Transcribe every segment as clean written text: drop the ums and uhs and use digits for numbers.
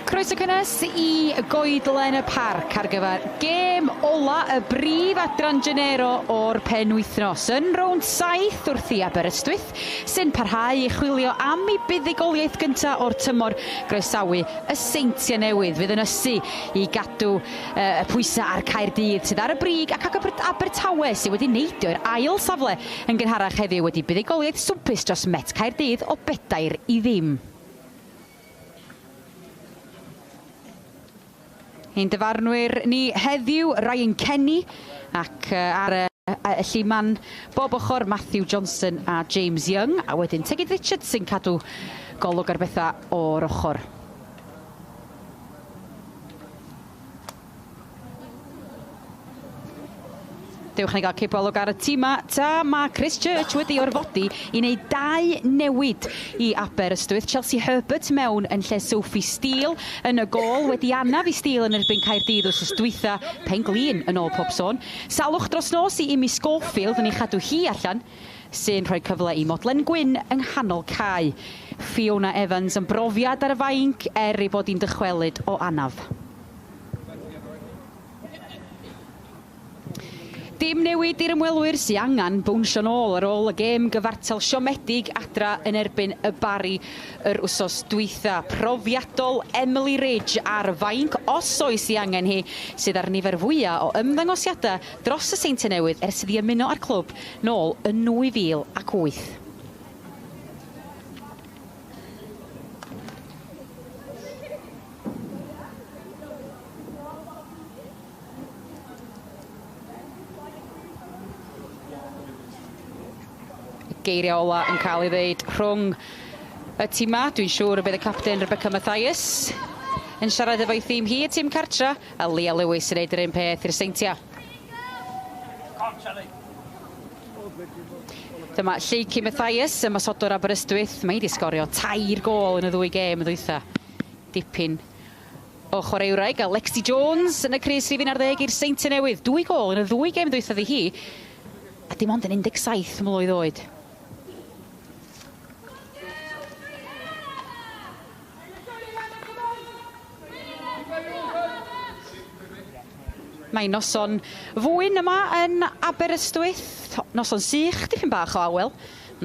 Croeso cynnes i Goedlen y Parc ar gyfer gêm ola y brif adran Genero o'r penwythnos. Yn rownd 7 wrth i Aberystwyth, sy'n parhau i chwilio am ei buddugoliaeth gyntaf o'r tymor, groesawu y Seintiau Newydd fydd yn ysu i gadw y pwysau ar Caerdydd sydd ar y brig ac Abertawe sydd wedi neidio i'r ail safle yn gynharach heddiw wedi buddugoliaeth swmpus dros Met Caerdydd o 4-0. Ein dyfarnwyr ni heddiw, Ryan Kenny ac ar y lluman bob ochr Matthew Johnson a James Young, a wedyn Tegid Richards sy'n cadw golwg ar bethau o'r ochr. Dewch ni gael cipolwg ar y tîma. Ta, mae Chris Church wedi orfodi i wneud dau newid i Aberystwyth. Chelsea Herbert mewn yn lle Sophie Steele yn y gôl, wedi anaf i Steele yn erbyn Caerdydd wythnos dwytha, pen glin yn ôl pob sôn. Salwch dros nos i Amy Schofield yn ei chadw hi allan, sy'n rhoi cyfle i Modlen Gwyn yng nghanol cae. Fiona Evans yn brofiad ar y fainc er ei bod hi'n dychwelyd o anaf. Dim newid i'r ymwelwyr sy angen bownsio'n ôl ar ôl y gêm gyfartal siomedig adra yn erbyn y Barri yr wsos dwytha. Profiadol Emily Ridge ar y fainc, os oes ei angen hi, sydd â'r nifer fwya o ymddangosiadau dros y Seintiau Newydd ers iddi ymuno â'r clwb nôl yn 2008. Geiriau ola yn cael ei ddeud rhwng y tîma. Dwi'n siŵr y bydd y capten Rebecca Mathias yn siarad efo'i thîm hi, y tîm cartra, a Leah Lewis yn neud yr un peth i'r Seintiau. Dyma Lleucu Mathias, ymosodwr Aberystwyth. Mae hi wedi sgorio 3 gôl yn y ddwy gêm ddwytha. Dipyn o chwaraewraig, a Lexi Jones yn y crys rhif 11 i'r Seintiau Newydd. 2 gôl yn y ddwy gêm ddwytha ddi hi, a dim ond yn 17 mlwydd oed. Mae noson fwyn yma yn Aberystwyth. Noson sych, dipyn bach o awel.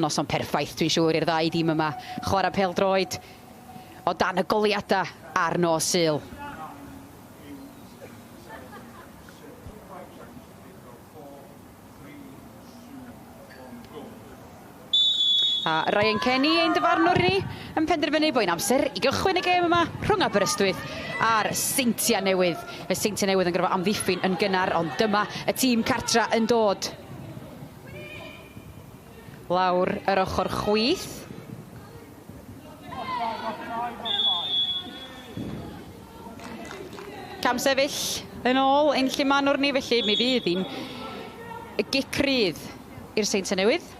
Noson perffaith, dwi'n siŵr, i'r ddau dîm yma chwarae pêl-droed o dan y goleuadau ar nos Sul. A Ryan Kenny, ein dyfarnwr ni, yn penderfynu bod hi'n amser i gychwyn y gêm yma rhwng Aberystwyth a'r Seintiau Newydd. Y Seintiau Newydd yn gorfod amddiffyn yn gynnar, ond dyma y tîm cartra yn dod lawr yr ochr chwith. Cam sefyll yn ôl ein llumanwr ni, felly mi fydd hi'n gic rydd i'r Seintiau Newydd.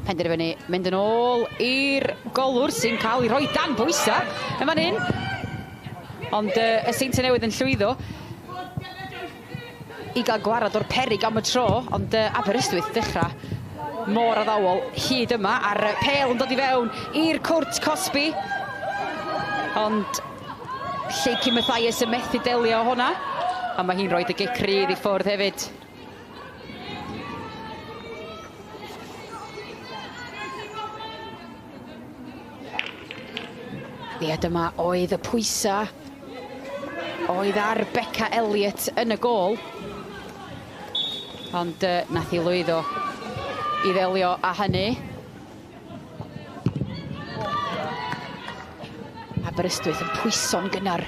Penderfynu mynd yn ôl i'r golwr sy'n cael ei rhoi dan bwysau yn fan hyn. Ond y Seintiau Newydd yn llwyddo i gael gwarad o'r perig am y tro, ond Aberystwyth dechrau mor addawol hyd yma, a'r pêl yn dod i fewn i'r cwrt cosbi. Ond Lleucu Mathias yn methu delio hwnna, a mae hi'n rhoi y gic rydd i ffwrdd hefyd. Ie, dyma oedd y pwysa oedd ar Beca Elliott yn y gôl. Ond nath hi lwyddo i ddelio â hynny. Aberystwyth yn pwyso'n gynnar.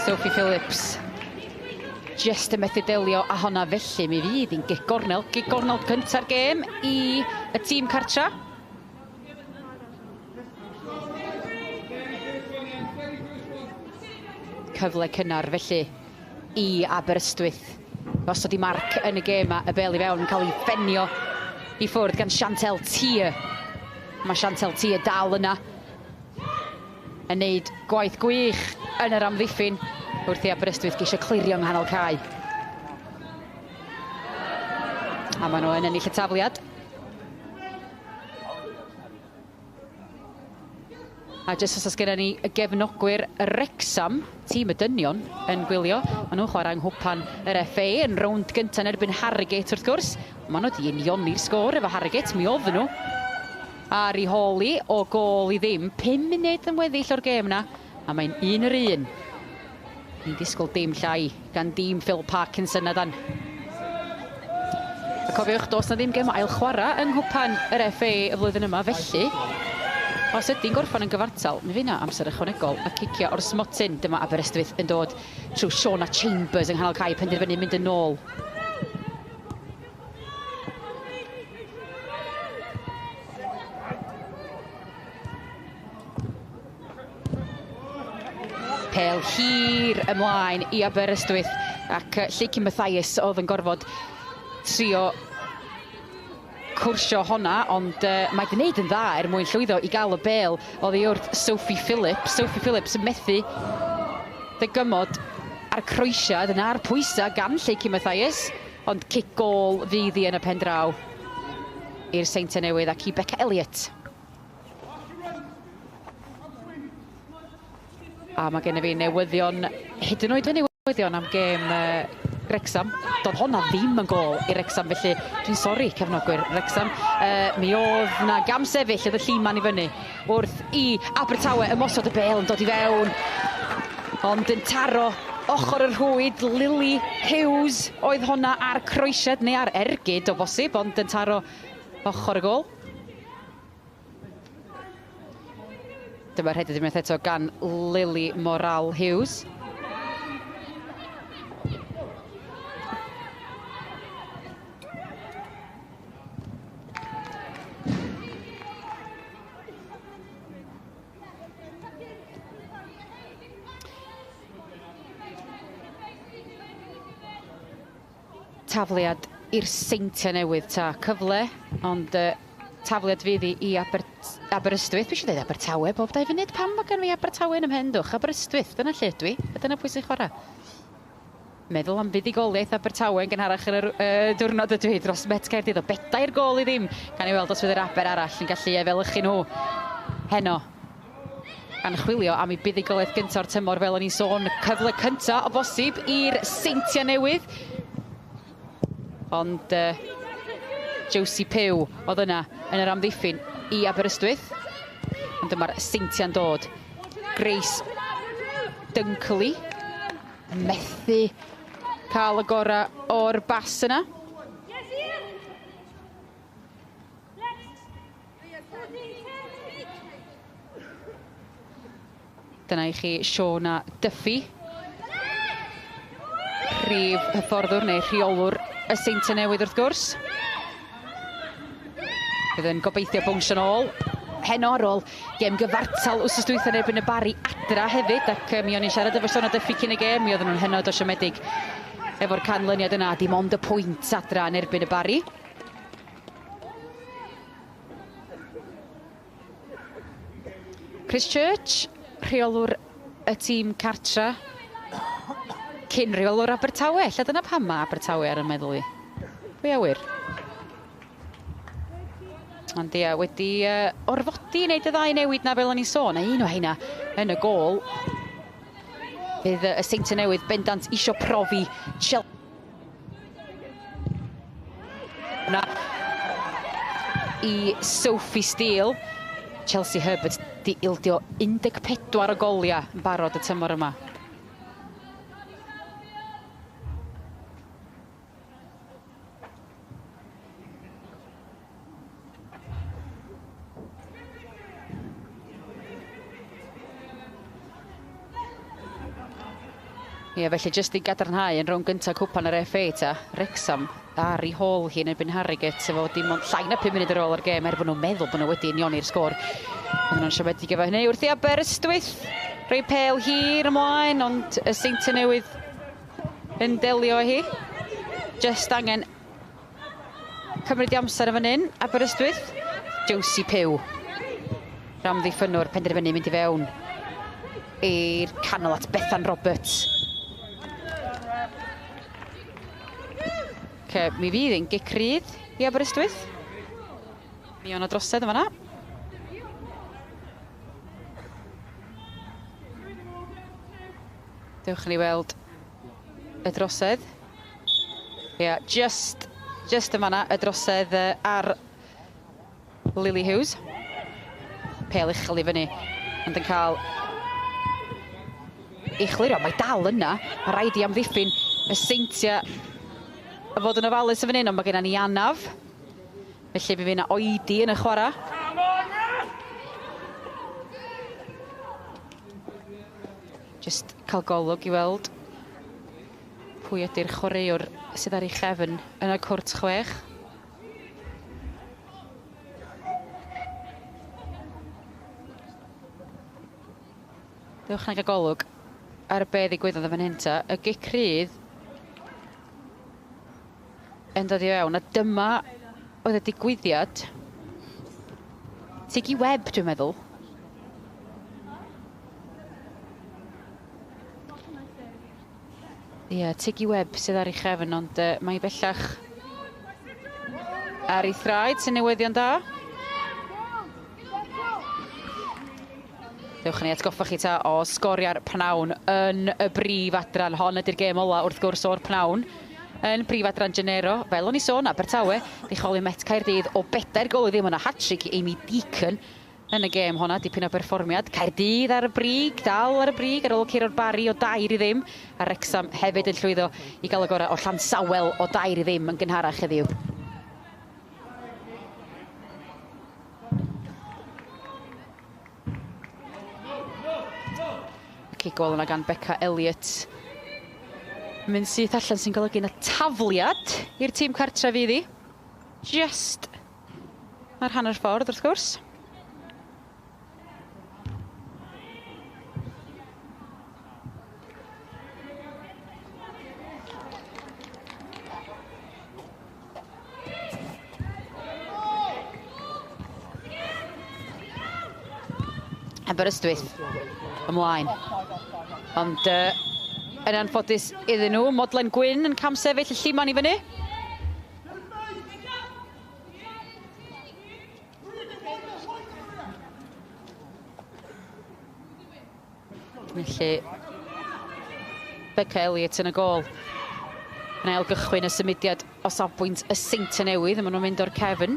Sophie Phillips jyst yn methu delio â honna, felly mi fydd hi'n gic gornel. Gic gornel cynta'r gêm i y tîm cartra. Cyfle cynnar felly i Aberystwyth. Gosod i marc yn y gêm yma, y bel i fewn yn cael ei fenio i ffwrdd gan Chantel Tier. Mae Chantel Tier dal yna yn neud gwaith gwych yn yr amddiffyn wrth i Aberystwyth geisio clirio yng nghanol cae. A maen nhw yn ennill y tafliad. A jyst os oes gennym ni y gefnogwyr Wrecsam, tîm y dynion, yn gwylio. Maen nhw'n chwarae yng nghwpan yr FA yn rownd gyntaf yn erbyn Harrogate wrth gwrs. Maen nhw wedi unioni'r sgôr efo Harrogate, mi oedden nhw ar ei hôl hi o gôl i ddim. 5 munud yn weddill o'r gêm na, a mae'n 1-1. Ni'n disgwyl dim llai gan dîm Phil Parkinson na dan. A cofiwch, does na ddim gêm ail chwarae yng nghwpan yr FA y flwyddyn yma, felly os ydy'n gorffan yn gyfartal, mi fydd 'na amser ychwanegol a cicio o'r smotyn. Dyma Aberystwyth yn dod trwy Shauna Chambers yng nghanol cae, penderfynu mynd yn ôl. Pêl hir ymlaen i Aberystwyth ac Lleucu Mathias oedd yn gorfod trio cwrsio honna, ond mae 'di wneud yn dda er mwyn llwyddo i gael y bêl oddi wrth Sophie Phillips. Sophie Phillips yn methu dygymod a'r croesiad yna a'r pwysau gan Lleucu Mathias, ond cic gôl fydd hi yn y pen draw i'r Seintiau Newydd ac i Becca Elliott. A mae gennym fi newyddion, hyd yn oed fy newyddion am gêm Wrecsam. Doedd honna ddim yn gôl i Wrecsam, felly dwi'n sori cefnogwyr Wrecsam. Mi oedd na gamsefyll oedd y lliman i fyny wrth i Abertawe ymosod y bêl yn dod i fewn. Ond yn taro ochr y rhwyd, Lily Hughes oedd honna ar croesiad neu ar ergyd o bosib, ond yn taro ochr y gôl. Dyma rhediad unwaith eto gan Lily Moral Hughes. Tafliad i'r Seintiau Newydd ta. Cyfle, ond tafliad fydd hi i Aberystwyth. Dwi eisiau dweud Abertawe bob 2 funud. Pam mae gen fi Abertawe yn ymhen dwch? Aberystwyth, dyna lle ydw i, a dyna pwy sy'n chwarae. Meddwl am fuddugoliaeth Abertawe yn gynharach yn yr diwrnod ydw i dros Met Caerdydd o 4 gôl i ddim. Gan i weld os fydd yr Aber arall yn gallu efelychu nhw heno. Gan chwilio am ei buddugoliaeth gyntaf o'r tymor, fel o'n i'n sôn, cyfle cyntaf o bosib i'r Seintiau Newydd. Ond Josie Pugh oedd yna yn yr amddiffyn i Aberystwyth. Ond dyma'r Seintiau'n dod. Grace Dunkley methu cael y gorau o'r bas yna. Dyna i chi Shona Duffy, prif hyfforddwr neu rheolwr y Seintiau Newydd wrth gwrs. Bydd yn gobeithio bownsio nôl heno ar ôl gêm gyfartal wythnos dwytha yn erbyn y Barri adra hefyd, ac mi o'n i'n siarad efo Shona Duffy cyn y gêm, mi oedden nhw'n hynod o siomedig efo'r canlyniad yna, dim ond y pwynt adra yn erbyn y Barri. Chris Church, rheolwr y tîm cartra, cyn rheolwr Abertawe. Ella dyna pam mae Abertawe ar y meddwl i. Pwy a wyr? Ond ia, wedi orfodi i wneud y ddau newid na fel o'n i'n sôn, a un o heina yn y gôl. Bydd y Seintiau Newydd bendant isio profi Chelsea. Na i Sophie Steele. Chelsea Herbert di ildio 14 o goliau yn barod y tymor yma. Ie, felly jyst i gadarnhau yn rownd gyntaf cwpan yr FA ta, Wrecsam ar ei hôl hi yn erbyn Harrogate efo dim ond llai na 5 munud ar ôl yr gêm, er bod nhw'n meddwl bod nhw wedi unioni'r sgôr. Oedden nhw'n siomedig efo hynny. Wrth i Aberystwyth rhoi pêl hir ymlaen, ond y Seintiau Newydd yn delio hi. Just angen cymryd i amser yn fan hyn, Aberystwyth. Josie Pugh. Ramddiffynnwr penderfynu mynd i fewn i'r canol at Bethan Roberts. Ac mi fydd hi'n gic rydd i Aberystwyth. Mi o'n drosedd yn fanna. Dewch ni weld y drosedd. Ia, yeah, just yn fanna, y drosedd ar Lily Hughes. Pêl uchel i fyny, ond yn cael ei chlirio. Mae dal yna, mae rhaid i amddiffyn y Seintiau fod yn ofalus yn fan hyn, ond mae genna ni anaf. Felly fe fydd yna oedi yn y chwarae. Just cael golwg i weld pwy ydy'r chwaraewr sydd ar ei chefn yn y cwrt 6. Dewch na gael golwg ar be ddigwyddodd yn fan hyn ta. Y gic rhydd yn dod i fewn, a dyma oedd y digwyddiad. Tiggy Webb, dwi'n meddwl. Ie, yeah, Tiggy Webb sydd ar ei chefn, ond mae bellach ar ei thraed, sy'n newyddion da. Dewch ni atgoffa chi ta o sgoriau'r pnawn yn y brif adran. Hon ydy'r gêm ola wrth gwrs o'r pnawn yn brif adran Genero. Fel o'n i sôn, Abertawe di chwalu Met Caerdydd o 4 gôl i ddim. Yna hat-trick i Amy Deacon yn y gêm honna, dipyn o berfformiad. Caerdydd ar y brig, dal ar y brig ar ôl curo'r Barri o 2-0. A Wrecsam hefyd yn llwyddo i gael y gorau o Llansawel o 2-0 yn gynharach heddiw. Cic gôl yna gan Becca Elliott. Mynd syth allan sy'n golygu na tafliad i'r tîm cartref iddi. Just ar hanner ffordd wrth gwrs. Aberystwyth ymlaen. Ond yn anffodus iddyn nhw, Modlen Gwyn yn camsefyll y lluman i fyny. Felly, Becca Elliott yn y gôl. Yn ail gychwyn y symudiad o safbwynt y Seintiau Newydd, maen nhw'n mynd o'r cefn.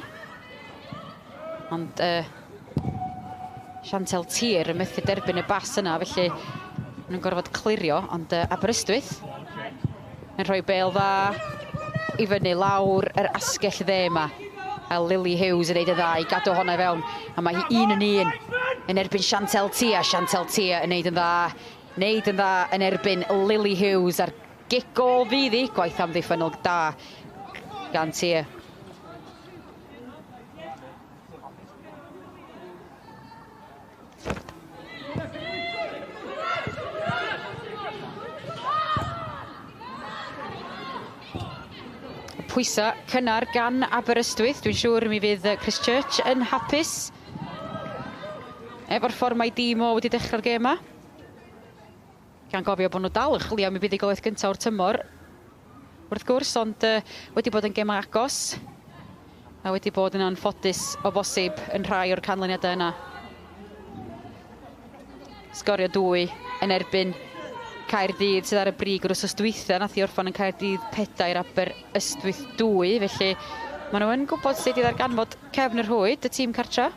Ond Chantel Tier yn methu derbyn y bas yna, felly maen nhw'n gorfod clirio, ond Aberystwyth yn rhoi bêl dda i fyny lawr yr asgell dde yma. A Lily Hughes yn neud y dda i gadw honna i fewn. A mae hi 1 yn 1 yn erbyn Chantel Tia. Chantel Tia yn neud yn dda. Neud yn dda yn erbyn Lily Hughes a'r gic gôl fydd hi. Gwaith amddiffynnol da gan Tia. Pwysa cynnar gan Aberystwyth. Dwi'n siŵr mi fydd Chris Church yn hapus efo'r ffordd mae dîm o wedi dechrau'r gêm yma. Gan gofio bod nhw dal yn chwilio am y buddugoliaeth gyntaf o'r tymor, wrth gwrs, ond wedi bod yn gêm agos a wedi bod yn anffodus o bosib yn rhai o'r canlyniadau yna. Sgorio 2 yn erbyn Caerdydd sydd ar y brig yr wythnos dwytha. Nath i orffan yn Caerdydd 4, Aberystwyth 2, felly maen nhw yn gwybod sut i ddarganfod cefn y rhwyd, y tîm cartra.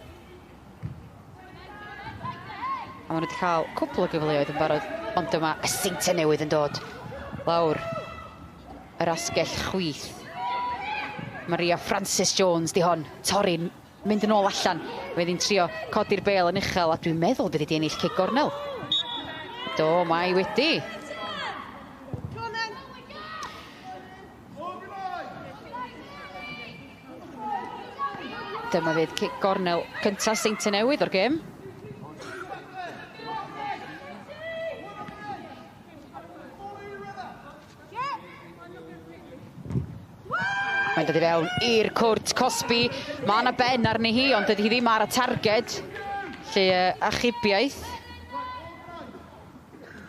A maen nhw wedi cael cwpl o gyfleoedd yn barod, ond dyma y Seintiau Newydd yn dod lawr yr asgell chwith. Maria Francis Jones di hon, torri'n mynd yn ôl allan. Fydd hi'n trio codi'r bêl yn uchel, a dwi'n meddwl bydd hi wedi ennill cic gornel. Do, mae wedi. Dyma fydd cic gornel cyntaf Seintiau Newydd o'r gêm. Mae'n dod i fewn i'r cwrt cosbi. Mae yna ben arni hi, ond dydy hi ddim ar y targed. Lle achubiaeth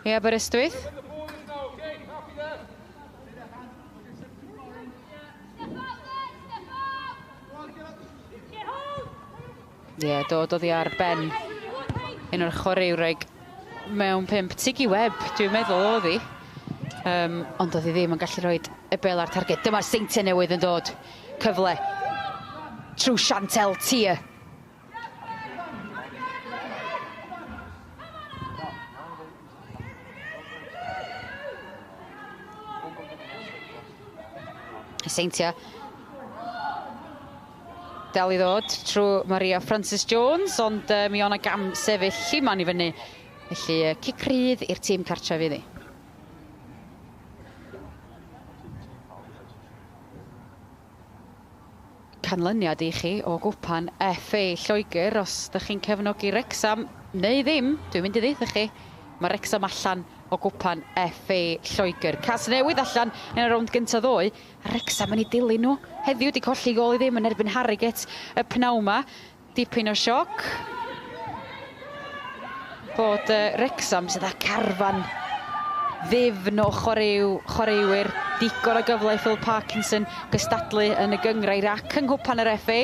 i Aberystwyth. Ie, yeah, dod oddi ar ben un o'r chwaraewraig mewn 5. Tiggy Webb, dwi'n meddwl oedd hi. Ond oedd hi ddim yn gallu rhoi y bel ar targed. Dyma'r Seintiau Newydd yn dod. Cyfle trwy Chantel Tier. Y Seintiau dal i ddod trwy Maria Francis Jones, ond mi o'na gam sefyll lliman i fyny. Felly cic rydd i'r tîm cartref iddi. Canlyniad i chi o gwpan FA Lloegr, os ydych chi'n cefnogi Wrecsam neu ddim, dwi'n mynd i ddeutha chi, mae Wrecsam allan o gwpan FA Lloegr. Casnewydd allan yn y rownd gyntaf ddoe, a Wrecsam yn ei dilyn nhw. Heddiw di colli gôl i ddim yn erbyn Harrogate y pnawn 'ma. Dipyn o sioc bod Wrecsam sydd â carfan ddifn o chwaraewyr, digon o gyfle i Phil Parkinson gystadlu yn y gynghrair ac yng nghwpan yr FA.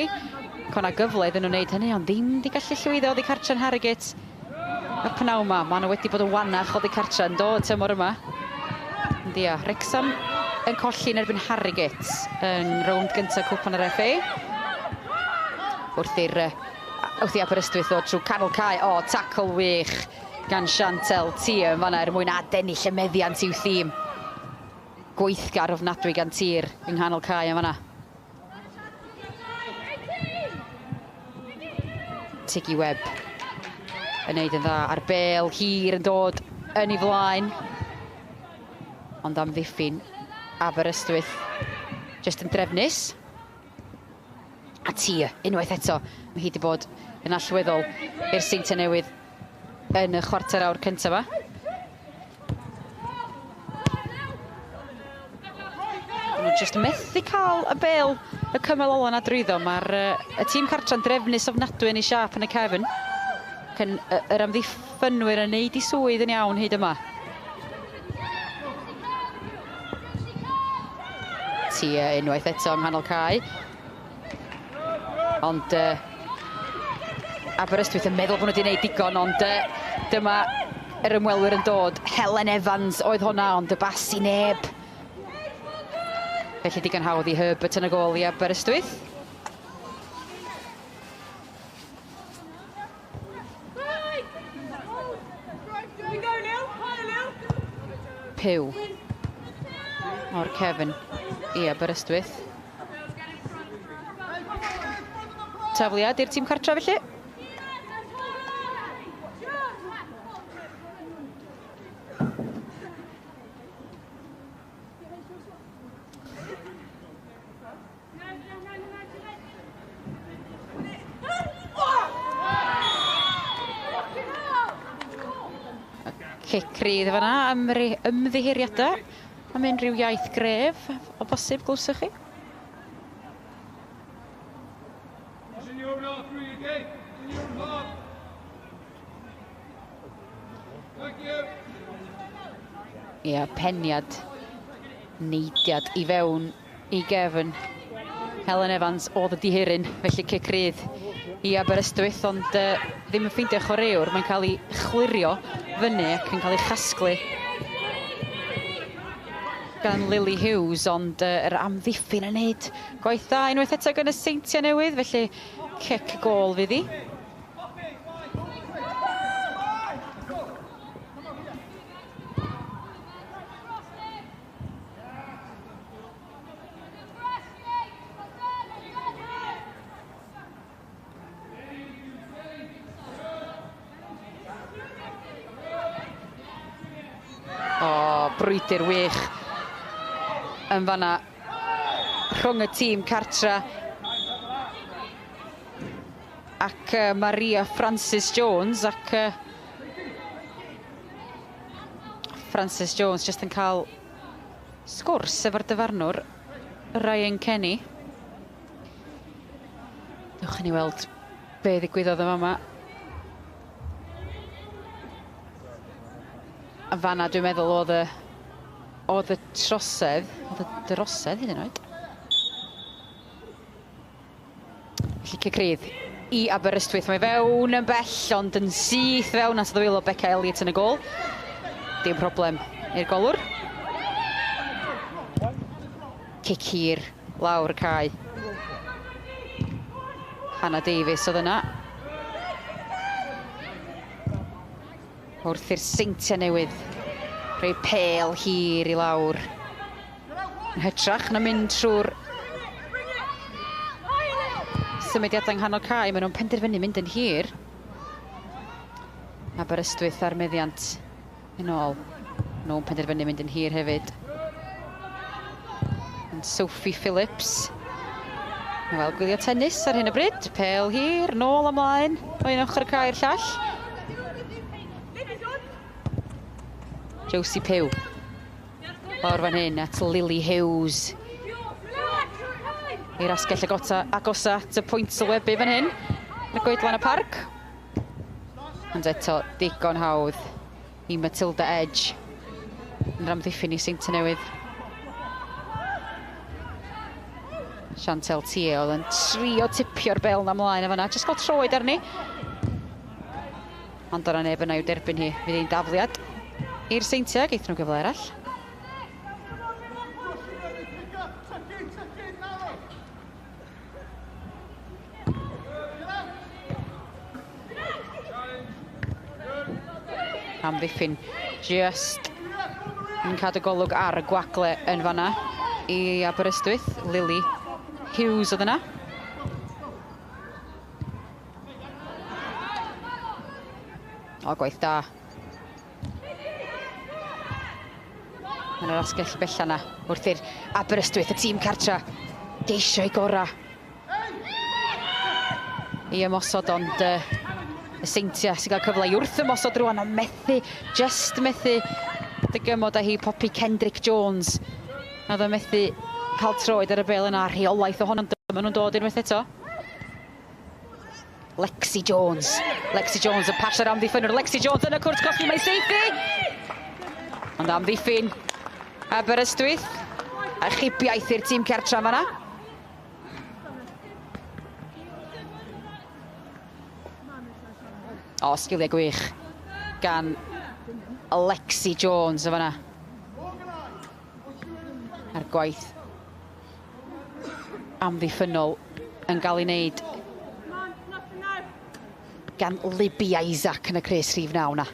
Cona gyfle iddyn nhw wneud hynny, ond ddim di gallu llwyddo oddi cartre yn Harrogate y pnawn 'ma. Maen nhw wedi bod yn wanach oddi cartre yn dod tymor yma. Ond ia, Wrecsam yn colli yn erbyn Harrogate yn rownd gyntaf cwpan yr FA. Wrth i Aberystwyth ddod trwy canol cae. O, tackle wych gan Chantel Tier yn fanna er mwyn adennill y meddiant i'w thîm. Gweithgar ofnadwy gan Tier yng nghanol cae yn fanna. Tiggy Webb yn neud yn dda a'r bel hir yn dod yn ei flaen. Ond amddiffyn Aberystwyth jyst yn drefnus. A Tier, unwaith eto, mae hi wedi bod yn allweddol i'r Seintiau Newydd yn y chwarter awr cyntaf yma. Maen nhw jyst methu cael y bel y cymal ola na drwyddo. Mae'r y tîm cartra'n drefnus ofnadwy yn ei siâp yn y cefn. Ac yr amddiffynwyr yn neud i swydd yn iawn hyd yma. Tier unwaith eto yng nghanol cae. Ond Aberystwyth yn meddwl bod nhw wedi gwneud digon, ond dyma yr ymwelwyr yn dod. Helen Evans oedd hwnna, ond y bas i neb. Felly digon hawdd i Herbert yn y gôl i Aberystwyth. Pyw o'r cefn i Aberystwyth. Tafliad i'r tîm cartra felly. Cic rydd fan'na am ymddiheuriadau am unrhyw iaith gref o bosib glywsoch chi. Ia, peniad, neidiad i fewn i gefn Helen Evans oedd y dihiryn, felly cic rydd i Aberystwyth, ond ddim yn ffeindio chwaraewr, mae'n cael ei chlirio fyny ac yn cael ei chasglu gan Lily Hughes, ond yr amddiffyn yn neud gwaith dda unwaith eto gan y Seintiau Newydd, felly cic gôl fydd hi. O, brwydr wych yn fanna rhwng y tîm cartra ac Maria Francis Jones, ac Francis Jones jyst yn cael sgwrs efo'r dyfarnwr Ryan Kenny. Dewch i ni weld be ddigwyddodd yn fama. A fanna dwi'n meddwl oedd y trosedd, oedd y drosedd hyd yn oed. Felly cic rydd i Aberystwyth. Mae fewn yn bell, ond yn syth fewn at ddwylo Beca Elliott yn y gôl. Dim problem i'r golwr. Cic hir lawr y cae. Hannah Davies oedd yna. Wrth i'r Seintiau Newydd rhoi pêl hir i lawr. Yn hytrach na mynd trwy'r symudiadau yng nghanol cae, maen nhw'n penderfynu mynd yn hir. Aberystwyth ar meddiant yn ôl. Nhw'n penderfynu mynd yn hir hefyd. Yn Sophie Phillips. Wel, gwylio tennis ar hyn o bryd. Pêl hir, nôl ymlaen, o un ochr y cae i'r llall. Josie Pugh. Lawr fan hyn at Lily Hughes. I'r asgell agota, agosa at y pwynt sylwebu fan hyn. Yn y goedlan y parc. Ond eto, digon hawdd i Matilda Edge. Yn yr amddiffyn i Seintiau Newydd. Chantel Tie oedd yn trio tipio'r bel na mlaen o fanna. Jyst cael troed arni. Ond o'na neb yna i'w derbyn hi. Fydd hi'n dafliad i'r Seintiau. Geithon nhw gyfle arall. Amddiffyn just yn cadw golwg ar y gwagle yn fanna i Aberystwyth. Lily Hughes oedd yna. O, gwaith da. Yn yr asgell bella yna, wrth i'r Aberystwyth, y tîm cartra, geisio ei gorau i ymosod, ond y Seintiau sy'n cael cyfle i wrth ymosod rwan, ond methu, just methu dygymod â hi Poppy Kendrick Jones. Oedd o'n methu cael troed ar y bel yna, rheolaeth ohono, maen nhw'n dod unwaith eto. Lexi Jones. Lexi Jones yn pasio'r amddiffynwr. Lexi Jones yn y cwrt cosbi, mae'n seithi! Ond amddiffyn Aberystwyth. Achubiaeth i'r tîm cartra fanna. O, sgiliau gwych gan Lexi Jones o fanna. A'r gwaith amddiffynnol yn cael ei wneud gan Libby Isaac yn y crys rhif 9 na.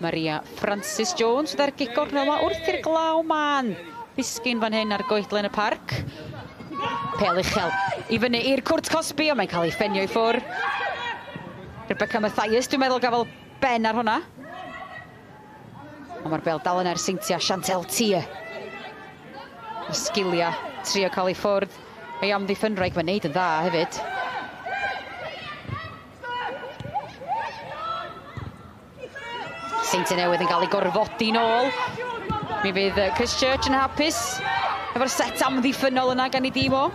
Maria Francis Jones gyda'r gic gornel yma wrth i'r glaw man ddisgyn fan hyn ar goedlen y parc. Pêl uchel i fyny i'r cwrt cosbi, ond mae'n cael ei ffenio i ffwr. Rebecca Mathias, dwi'n meddwl, gafodd ben ar hwnna. Ond mae'r bel dal yna i'r Seintiau, Chantel Tia. Y sgiliau, trio cael ei ffwrdd. Ei amddiffynwraig, mae'n neud yn dda hefyd. Seintiau Newydd yn cael ei gorfodi nôl. Mi fydd Chris Church yn hapus efo'r set amddiffynnol yna gan ei dîm o.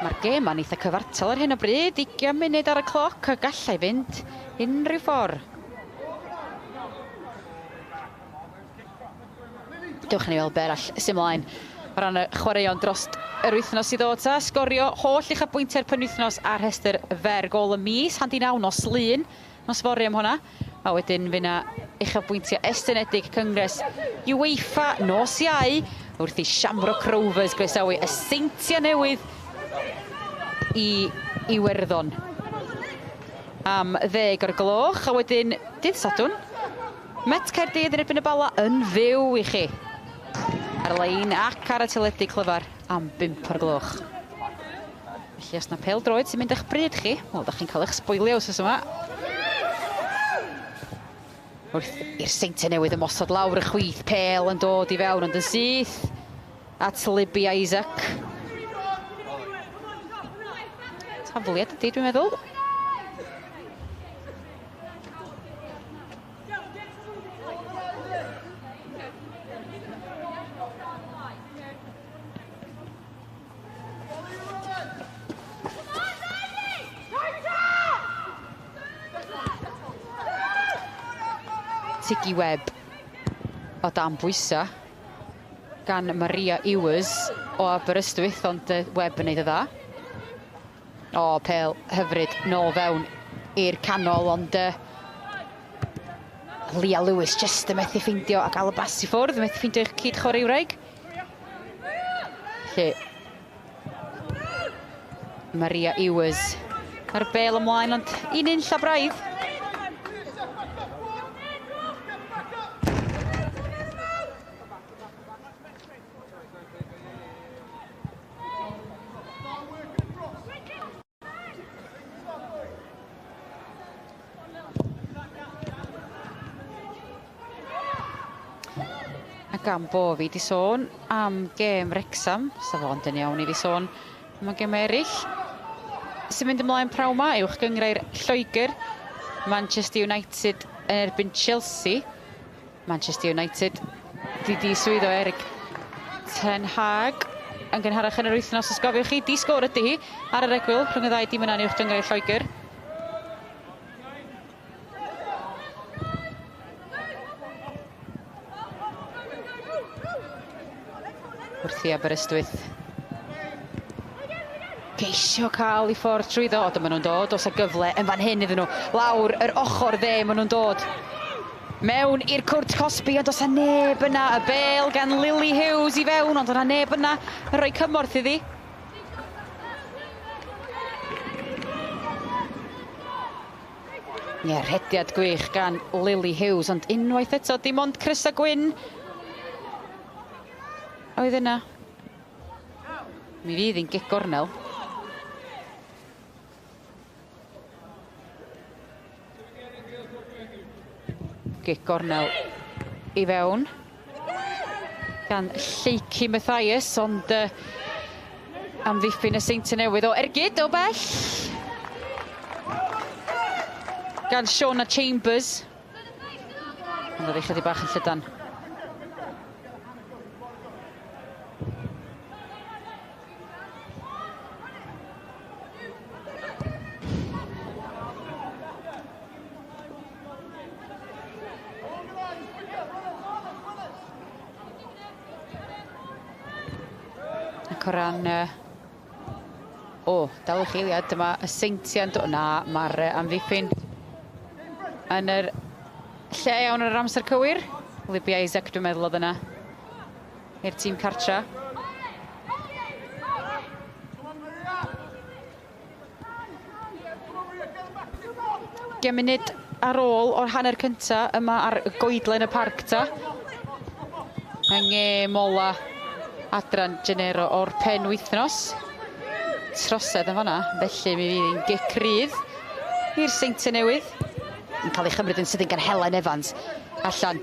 Mae'r gêm ma'n eitha cyfartal ar hyn o bryd, 20 munud ar y cloc a gallai fynd unrhyw ffordd. Dewch i ni weld be arall sy'n mlaen o ran y chwaraeon dros yr wythnos i ddod ta. Sgorio holl uchafbwyntiau'r penwythnos ar rhestr fer gôl y mis, handi naw nos Lun, nos fory am hwnna. A wedyn fydd 'na uchafbwyntiau estynedig Cyngres UEFA nos Iau wrth i Shamrock Rovers groesawu y Seintiau Newydd i Iwerddon am 10 o'r gloch. A wedyn dydd Sadwrn, Met Caerdydd yn erbyn y Bala yn fyw i chi ar-lein ac ar y teledu clyfar am 5 o'r gloch. Felly os na pêl-droed sy'n mynd eich bryd chi, wel, da chi'n cael eich sboilio wsos yma. Wrth i'r Seintiau Newydd ymosod lawr y chwith, pêl yn dod i fewn ond yn syth at Libby Isaac. Tafliad ydy, dwi'n meddwl. Tiggy Webb o dan bwysa gan Maria Ewers o Aberystwyth, ond Webb yn neud y dda. O, pêl hyfryd nôl fewn i'r canol, ond Leah Lewis jyst yn methu ffeindio a gael y bas i ffwrdd, methu ffeindio eich cyd chwaraewraig. Lle Maria Ewers ar bêl ymlaen, ond un un lla braidd. A gan bo fi 'di sôn am gêm Wrecsam, sa fo ond yn iawn i fi sôn am y gemau eraill sy'n mynd ymlaen prawn 'ma, uwch gynghrair Lloegr, Manchester United yn erbyn Chelsea. Manchester United 'di diswyddo Erik ten Hag yn gynharach yn yr wythnos, os gofiwch chi. Di sgôr ydy hi ar yr egwyl rhwng y ddau dîm yna yn uwch gynghrair Lloegr. Wrth i Aberystwyth geisio cael ei ffordd trwyddo. O, dyma nhw'n dod. Oes 'na gyfle yn fan hyn iddyn nhw. Lawr yr ochr dde maen nhw'n dod. Mewn i'r cwrt cosbi, ond does 'na neb yna. Y bêl gan Lily Hughes i fewn, ond o'na neb yna yn rhoi cymorth iddi. Ie, rhediad gwych gan Lily Hughes, ond unwaith eto, dim ond Crys a Gwyn oedd yna. Mi fydd hi'n gic gornel. Gic gornel i fewn gan Lleucu Mathias, ond amddiffyn y Seintiau Newydd o ergyd o bell gan Shona Chambers. Ond oedd hi chydig bach yn llydan. Ac o ran o, dalwch eiliad, dyma y Seintiau'n dod. Na, mae'r amddiffyn yn yr lle iawn ar yr amser cywir. Libby Isaac, dwi'n meddwl oedd yna i'r tîm cartra. Ugain munud ar ôl o'r hanner cynta yma ar goedlen y parc ta. Yng ngêm ola adran Genero o'r pen wythnos. Trosedd yn fanna, felly mi fydd hi'n gic rydd i'r Seintiau Newydd. Yn cael ei chymryd yn sydyn gan Helen Evans allan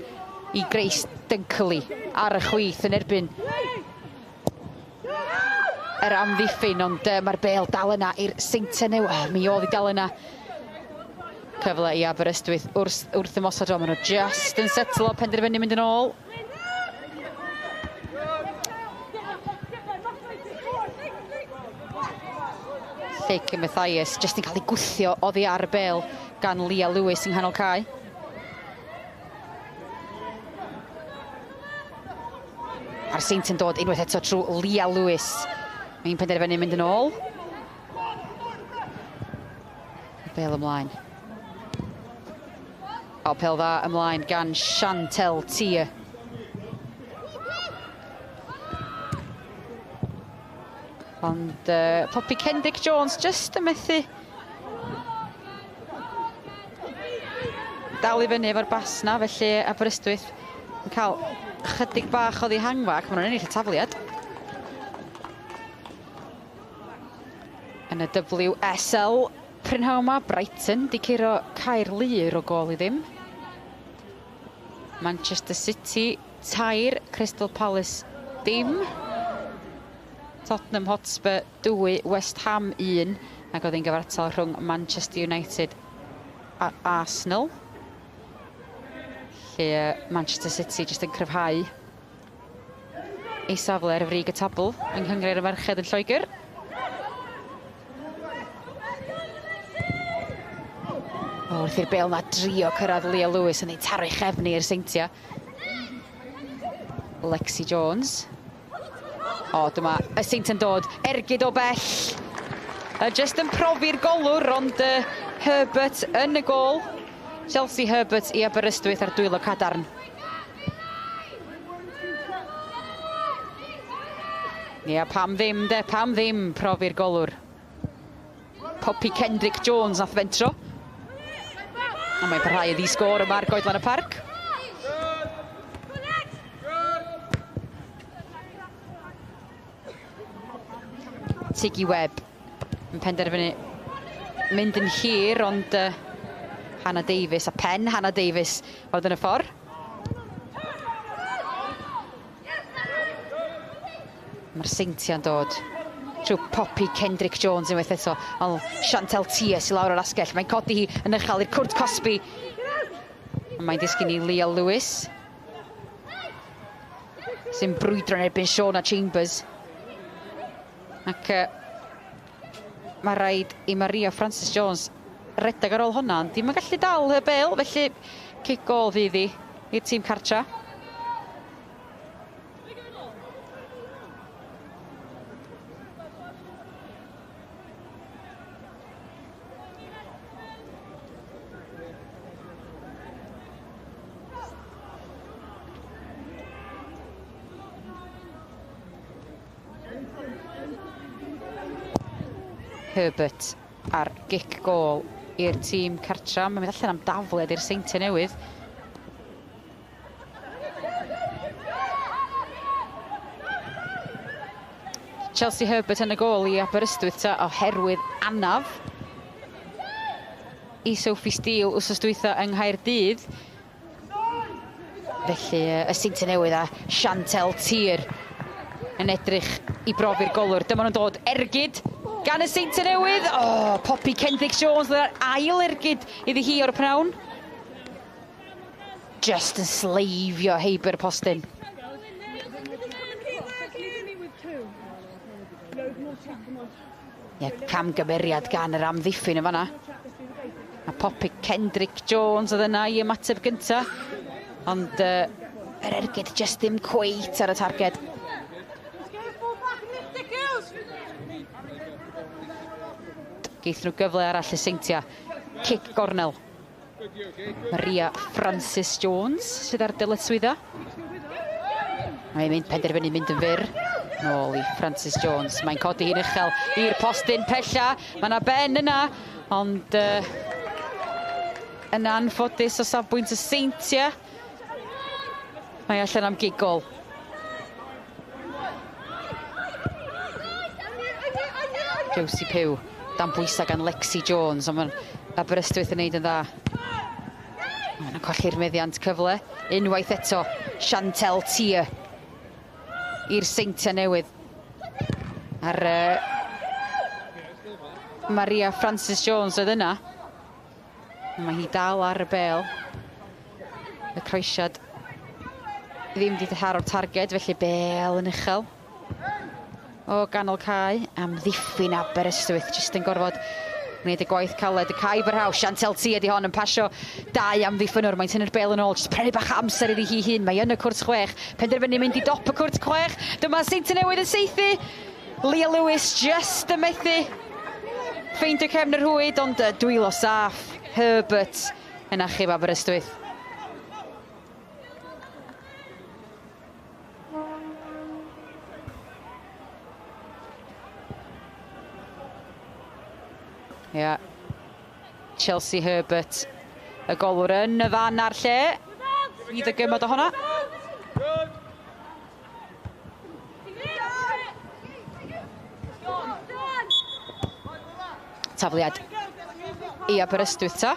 i Grace Dunkley ar y chwith yn erbyn yr amddiffyn, ond mae'r bêl dal yna i'r Seintiau Newydd. Oh, mi oedd hi dal yna. Cyfle i Aberystwyth wrth ymosod, o, maen nhw just yn setlo, penderfynu mynd yn ôl. Lleucu Mathias just yn cael ei gwthio oddi ar y bêl gan Leah Lewis yng nghanol cae. A'r Saint yn dod unwaith eto trwy Leah Lewis. Mae'n penderfynu mynd yn ôl. Bêl ymlaen. O, pêl dda ymlaen gan Chantel Tier. Ond Poppy Kendrick Jones just yn methu dal i fyny efo'r bas na, felly Aberystwyth yn cael chydig bach o ddihangfa ac maen nhw'n ennill y tafliad. Yn y WSL prynhawn 'ma, Brighton 'di curo Caerlŷr o gôl i ddim. Manchester City 3, Crystal Palace dim. Tottenham Hotspur 2, West Ham 1, ac oedd hi'n gyfartal rhwng Manchester United a Arsenal. Lle Manchester City jyst yn cryfhau ei safle ar y frig y tabl yng Nghynghrair y Merched yn Lloegr. O, wrth i'r bêl 'na drio cyrraedd Leah Lewis yn ei taro ei chefn i'r Seintiau. Lexi Jones. O, dyma y Seintiau'n dod. Ergyd o bell. Just yn profi'r golwr, ond Herbert yn y gôl. Chelsea Herbert i Aberystwyth ar dwylo cadarn. Ia, pam ddim de, pam ddim profi'r golwr. Poppy Kendrick Jones nath fentro. Ond mae'n parhau yn ddi-sgôr yma ar Goedlan y Parc. Tiggy Webb yn penderfynu mynd yn hir, ond Hannah Davies a pen Hannah Davies oedd yn y ffordd. Mae'r Seintiau'n dod trwy Poppy Kendrick Jones unwaith eto. Ond Chantel Tia sy'n lawr o'r asgell. Mae'n codi hi yn uchel i'r cwrt cosbi. Mae'n disgyn i Leah Lewis, sy'n brwydro yn erbyn Shauna Chambers. Ac mae rhaid i Maria Francis Jones redeg ar ôl hwnna, ond ddim yn gallu dal y bêl, felly cic gôl fydd hi i'r tîm cartra. Herbert ar gic gôl i'r tîm cartra. Mae'n mynd allan am dafliad i'r Seintiau Newydd. Chelsea Herbert yn y gôl i Aberystwyth ta oherwydd anaf i Sophie Steele wsos dwytha yng Nghaerdydd. Felly y Seintiau Newydd a Chantel Tir yn edrych i brofi'r golwr. Dyma nhw'n dod ergyd gan y Seintiau Newydd. O, Poppy Kendrick Jones, yr ail ergyd iddi hi o'r pnawn. Just yn sleifio heibio'r postyn. Ie, camgymeriad gan yr amddiffyn yn fanna. A Poppy Kendrick Jones oedd yna i ymateb gynta. Ond yr ergyd just ddim cweit ar y targed. Geith nhw gyfle arall y Seintiau. Cic gornel. Maria Francis Jones sydd ar dyletswydda. Mae'n mynd penderfynu mynd yn fyr. Nôl i Francis Jones. Mae'n codi hi'n uchel i'r postyn pella. Mae yna ben yna, ond yn anffodus o safbwynt y Seintiau. Mae allan am gigol. Josie Pugh, dan bwysau gan Lexi Jones, ond mae'n Aberystwyth yn neud yn dda. Mae'n colli'r meddiant cyfle. Unwaith eto, Chantel Tia i'r Seintiau Newydd. A'r Maria Francis Jones oedd yna. Mae hi dal ar y bêl. Y croesiad ddim wedi taro'r targed, felly bêl yn uchel o ganol cae. Amddiffyn Aberystwyth, jyst yn gorfod wneud y gwaith caled. Y cae barhaus, Chantel T ydi hon yn pasio dau amddiffynwr. Mae'n tynnu'r bêl yn ôl, jyst prynu bach amser iddi hi hun. Mae yn y cwrt 6, penderfynu mynd i dop y cwrt 6. Dyma Seintiau Newydd yn saethu. Leah Lewis just yn methu ffeindio cefn y rhwyd, ond dwylo saff Herbert yn achub Aberystwyth. Ia, Chelsea Herbert, y golwr yn y fan a'r lle. Fydd y gymod o honna. Tafliad i Aberystwyth ta.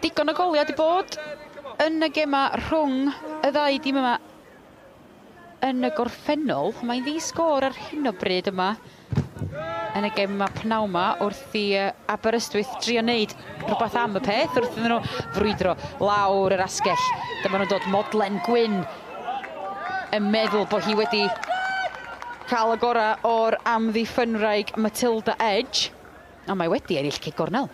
Digon o goliau 'di bod yn y gema rhwng y ddau dîm yma yn y gorffennol. Mae'n ddi-sgôr ar hyn o bryd yma yn y gem yma pnawn 'ma wrth i Aberystwyth drio wneud rhywbeth am y peth wrth iddyn nhw frwydro lawr yr asgell. Dyma nhw'n dod Modlen Gwyn yn meddwl bod hi wedi cael y gorau o'r amddiffynwraig Matilda Edge. Ond mae wedi ennill cic gornel.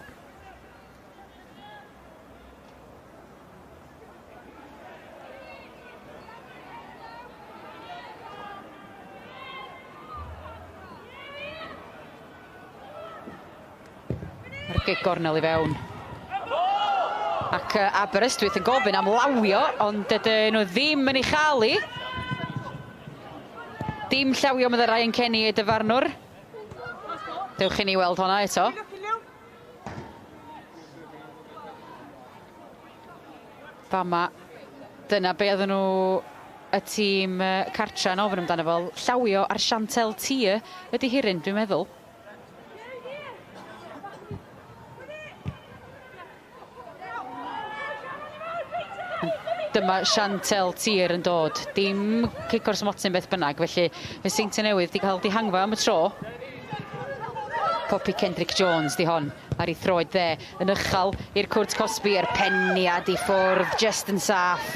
Mae'r gic gornel i fewn. Ac Aberystwyth yn gofyn am lawio, ond dydyn nhw ddim yn ei chael hi. Dim llawio meddai Ryan Kenny, y dyfarnwr. Dewch i ni weld honna eto. Fama, dyna be oedden nhw y tîm cartra yn ofyn amdano fo. Llawio ar Chantel Tier ydy hiryn, dwi'n meddwl. Dyma Chantel Tier yn dod. Dim cic o'r smotyn beth bynnag, felly mae Seintiau Newydd wedi cael dihangfa am y tro. Poppy Kendrick Jones di hon ar ei throed dde yn uchel i'r cwrt cosbi a'r peniad i ffwrdd just yn saff.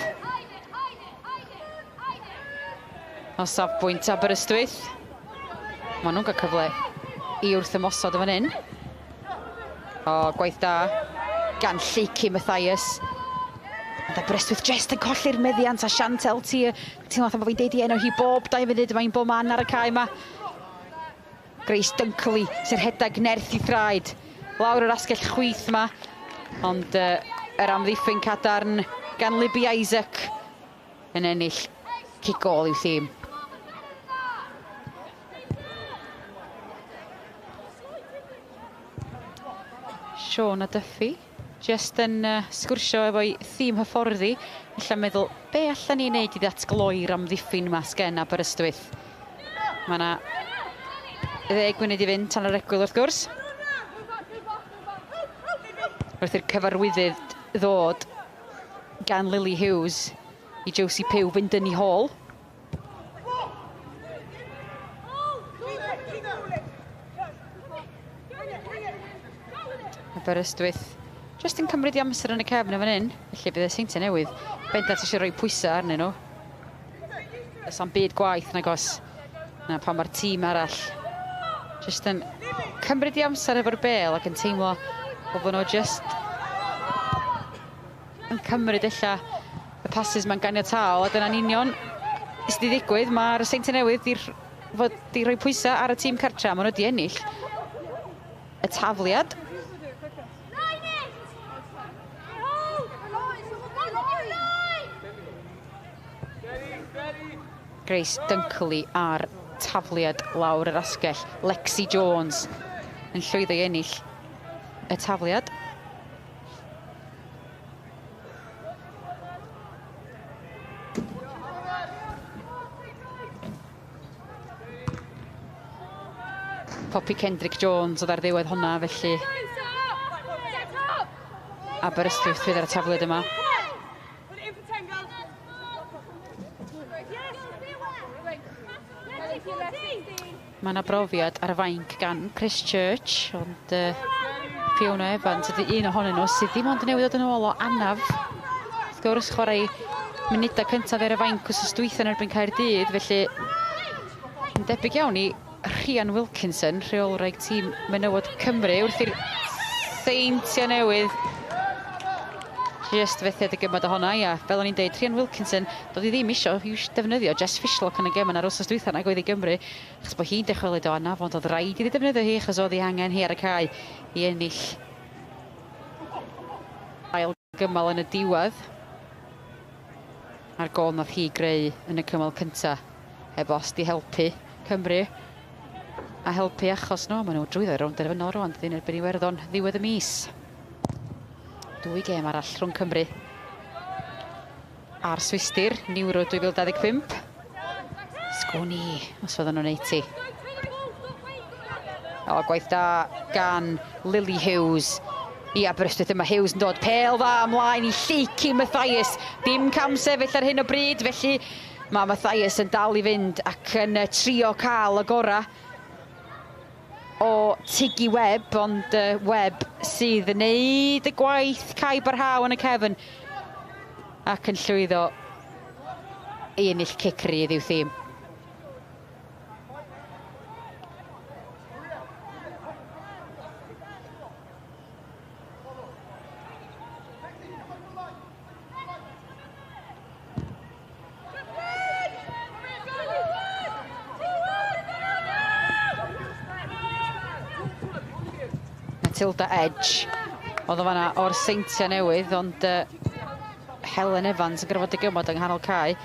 O safbwynt Aberystwyth. Maen nhw'n cael cyfle i wrth ymosod o fan hyn. O, gwaith da gan Lleucu Mathias. Ond Aberystwyth jyst yn colli'r meddiant a Chantel Tier. Teimlo fatha bod fi'n deud i enw hi bob 2 munud, mae'n bob man ar y cae yma. Grace Dunkley sy'n rhedeg nerth i thraed. Lawr yr asgell chwith yma. Ond yr amddiffyn cadarn gan Libby Isaac yn ennill cic gôl i'w thîm. Siôn a Duffy jyst yn sgwrsio efo'i thîm hyfforddi. Ella meddwl, be allan ni wneud i ddatgloi'r amddiffyn yma sgen Aberystwyth? Mae yna 10 munud i fynd tan yr egwyl wrth gwrs. Wrth i'r cyfarwyddyd ddod gan Lily Hughes i Josie Pugh fynd yn ei hôl. Aberystwyth jyst yn cymryd i amser yn y cefn yn fan hyn, felly bydd y Seintiau Newydd bendant eisiau rhoi pwysau arnyn nhw. Does am byd gwaith nag oes na pan mae'r tîm arall jyst yn cymryd i amser efo'r bêl ac yn teimlo bod nhw jyst yn cymryd ella y passes ma'n ganiataol, a dyna'n union sydd wedi ddigwydd. Mae'r Seintiau Newydd di fod di rhoi pwysau ar y tîm cartra, maen nhw wedi ennill y tafliad. Grace Dunkley ar tafliad lawr yr asgell. Lexi Jones yn llwyddo i ennill y tafliad. Poppy Kendrick Jones oedd ar ddiwedd hwnna, felly Aberystwyth fydd ar y tafliad yma. Mae yna brofiad ar y fainc gan Chris Church, ond Fiona Evans ydy un ohonyn nhw sydd ddim ond yn newydd ddod yn ôl o anaf. Wrth gwrs, chwarae munudau cyntaf ar y fainc wythnos dwytha yn erbyn Caerdydd, felly yn debyg iawn i Rhian Wilkinson, rheolwraig tîm menywod Cymru, wrth i'r Seintiau Newydd jyst fethiad y gymod ohona, ia, fel o'n i'n deud, Rhian Wilkinson, doedd hi ddim isio defnyddio Jess Fishlock yn y gêm yna yr wythnos dwytha nag oedd i Gymru, achos bod hi'n dychwelyd o anaf, ond oedd rhaid iddi defnyddio hi achos oedd hi angen hi ar y cae i ennill ail gymal yn y diwedd. A'r gôl nath hi greu yn y cymal cynta, heb os di helpu Cymru a helpu achos nhw, maen nhw drwyddo rownd derfynol rŵan, dyn erbyn Iwerddon ddiwedd y mis. 2 gêm arall rhwng Cymru a'r Swistir, Euro 2025. Sgwn i os fydden nhw'n neud ti. O, gwaith da gan Lily Hughes i Aberystwyth. Yma Hughes yn dod pêl dda ymlaen i Lleucu Mathias. Dim cam sefyll ar hyn o bryd, felly mae Mathias yn dal i fynd ac yn trio cael y gorau o Tiggy Webb, ond Webb sydd yn neud y gwaith cae barhaol yn y cefn ac yn llwyddo i ennill cic rydd i'w thîm. Matilda Edge. Oedd o fanna o'r Seintiau Newydd, ond Helen Evans yn gorfod dygymod yng nghanol cae.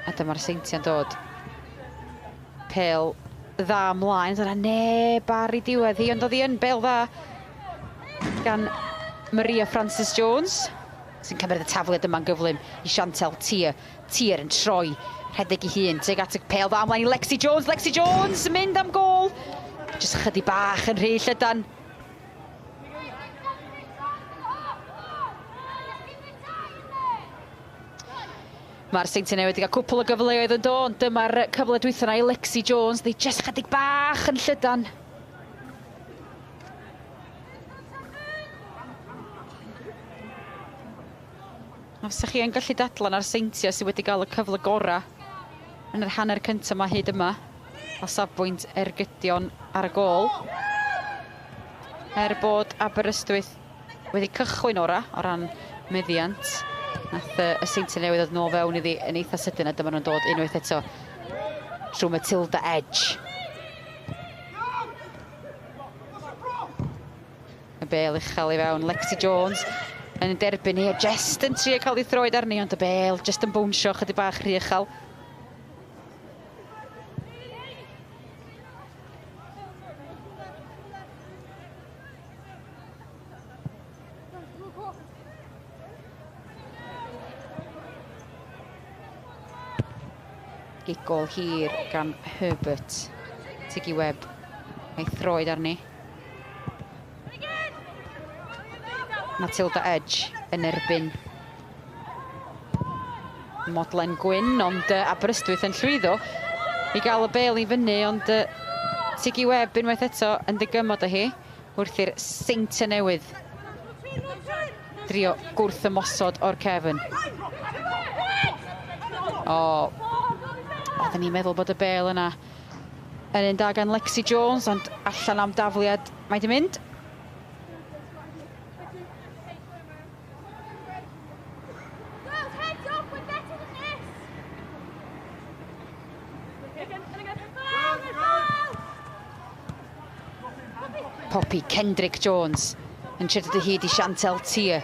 A dyma'r Seintiau'n dod. Pêl dda ymlaen, dyna neb ar ei diwedd hi, ond oedd hi yn bêl dda gan Maria Francis Jones, sy'n cymryd y tafliad yma'n gyflym i Chantel Tier. Tier yn troi, rhedeg ei hun, tuag at y pêl dda ymlaen i Lexi Jones. Lexi Jones yn mynd am gôl. Jyst chydig bach yn rhy llydan. Mae'r Seintiau Newydd wedi cael cwpl o gyfleoedd yn do, ond dyma'r cyfle dwytha 'na i Lexi Jones. Ddi jyst chydig bach yn llydan. A fysa chi yn gallu dadlan ar Seintiau sydd wedi cael y cyfle gorau yn yr hanner cyntaf yma hyd yma, o safbwynt ergydion ar y gôl. Er bod Aberystwyth wedi cychwyn ora o ran meddiant, nath y Seintiau Newydd ddod nôl fewn iddi yn eitha sydyn, a dyma nhw'n dod unwaith eto trwy Matilda Edge. Y bêl uchel i fewn, Lexi Jones yn derbyn hi, a jyst yn trio cael ei throed arni, ond y bêl jyst yn bownsio chydig bach rhy uchel. Gigol hir gan Herbert. Tiggy Webb, ei throed arni. Matilda Edge yn erbyn Modlen Gwyn, ond Aberystwyth yn llwyddo i gael y bêl i fyny, ond Tiggy Webb unwaith eto yn ddigymod â hi wrth i'r Seintiau Newydd drio gwrth ymosod o'r cefn. O, oedden ni'n meddwl bod y bêl yna yn un da gan Lexi Jones, ond allan am dafliad mae di mynd. Poppy Kendrick Jones yn trio dod o hyd i Chantel Tier.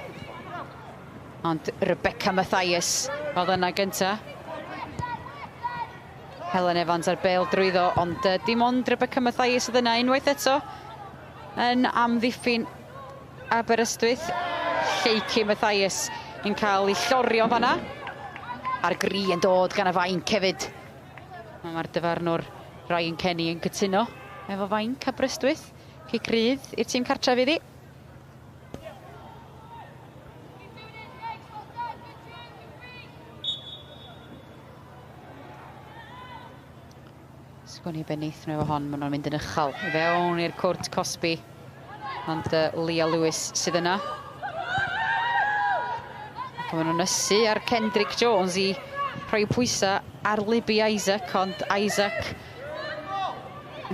Ond Rebecca Mathias oedd yna gynta. Helen Evans ar bêl drwyddo, ond dim ond Rebecca Mathias oedd yna unwaith eto yn amddiffyn Aberystwyth. Lleucu Mathias yn cael ei llorio fanna. A'r gri yn dod gan y fainc hefyd. Mae'r dyfarnwr Ryan Kenny yn cytuno efo fainc Aberystwyth. Cic rydd i'r tîm cartref iddi. Sgwn i be wnaethon nhw efo hon, maen nhw'n mynd yn uchel. I fewn i'r cwrt cosbi. Ond Leah Lewis sydd yna. Ac maen nhw'n ysu ar Kendrick Jones i rhoi pwysau ar Libby Isaac, ond Isaac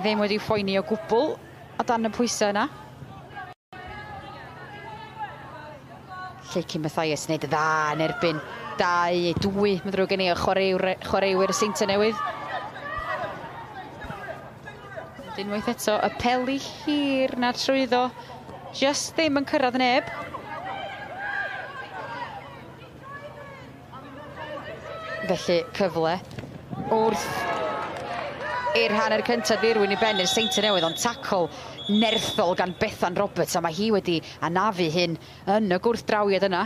ddim wedi phoeni o gwbl o dan y pwysau yna. Lleucu Mathias wneud y dda yn erbyn 2, mae'n ddrwg gen i, o chwaraewyr y Seintiau Newydd. Ond unwaith eto, y peli hir na trwyddo, just ddim yn cyrraedd neb. Felly, cyfle wrth i'r hanner cyntaf ddirwyn i ben i'r Seintiau Newydd, ond tacl nerthol gan Bethan Roberts, a mae hi wedi anafu hyn yn y gwrthdrawiad yna.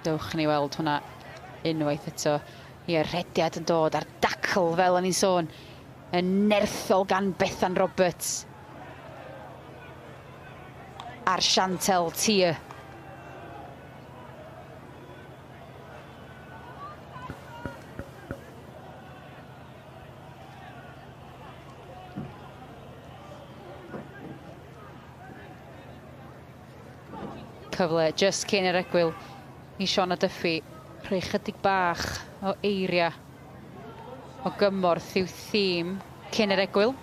Dewch ni weld hwnna unwaith eto. Ie, rhediad yn dod a'r dacl, fel o'n i'n sôn, yn nerthol gan Bethan Roberts. A'r Chantel Tier. Cyfle just cyn yr egwyl i Shauna Duffy rhoi chydig bach o eiriau o gymorth i'w thîm cyn yr egwyl.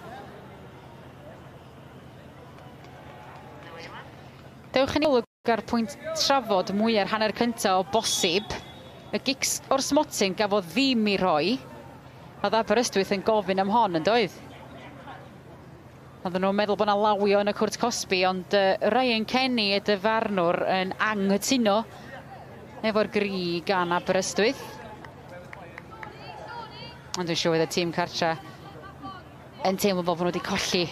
Dewch yn olwg ar pwynt trafod mwy'r hanner cyntaf o bosib. Y gic o'r smotyn gafodd ddim i rhoi. Oedd Aberystwyth yn gofyn am hon, yn doedd? Oedden nhw'n meddwl bod 'na lawio yn y cwrt cosbi, ond Ryan Kenny, y dyfarnwr, yn anghytuno efo'r gri gan Aberystwyth. Ond dwi'n siŵr oedd y tîm cartra yn teimlo fel bod nhw wedi colli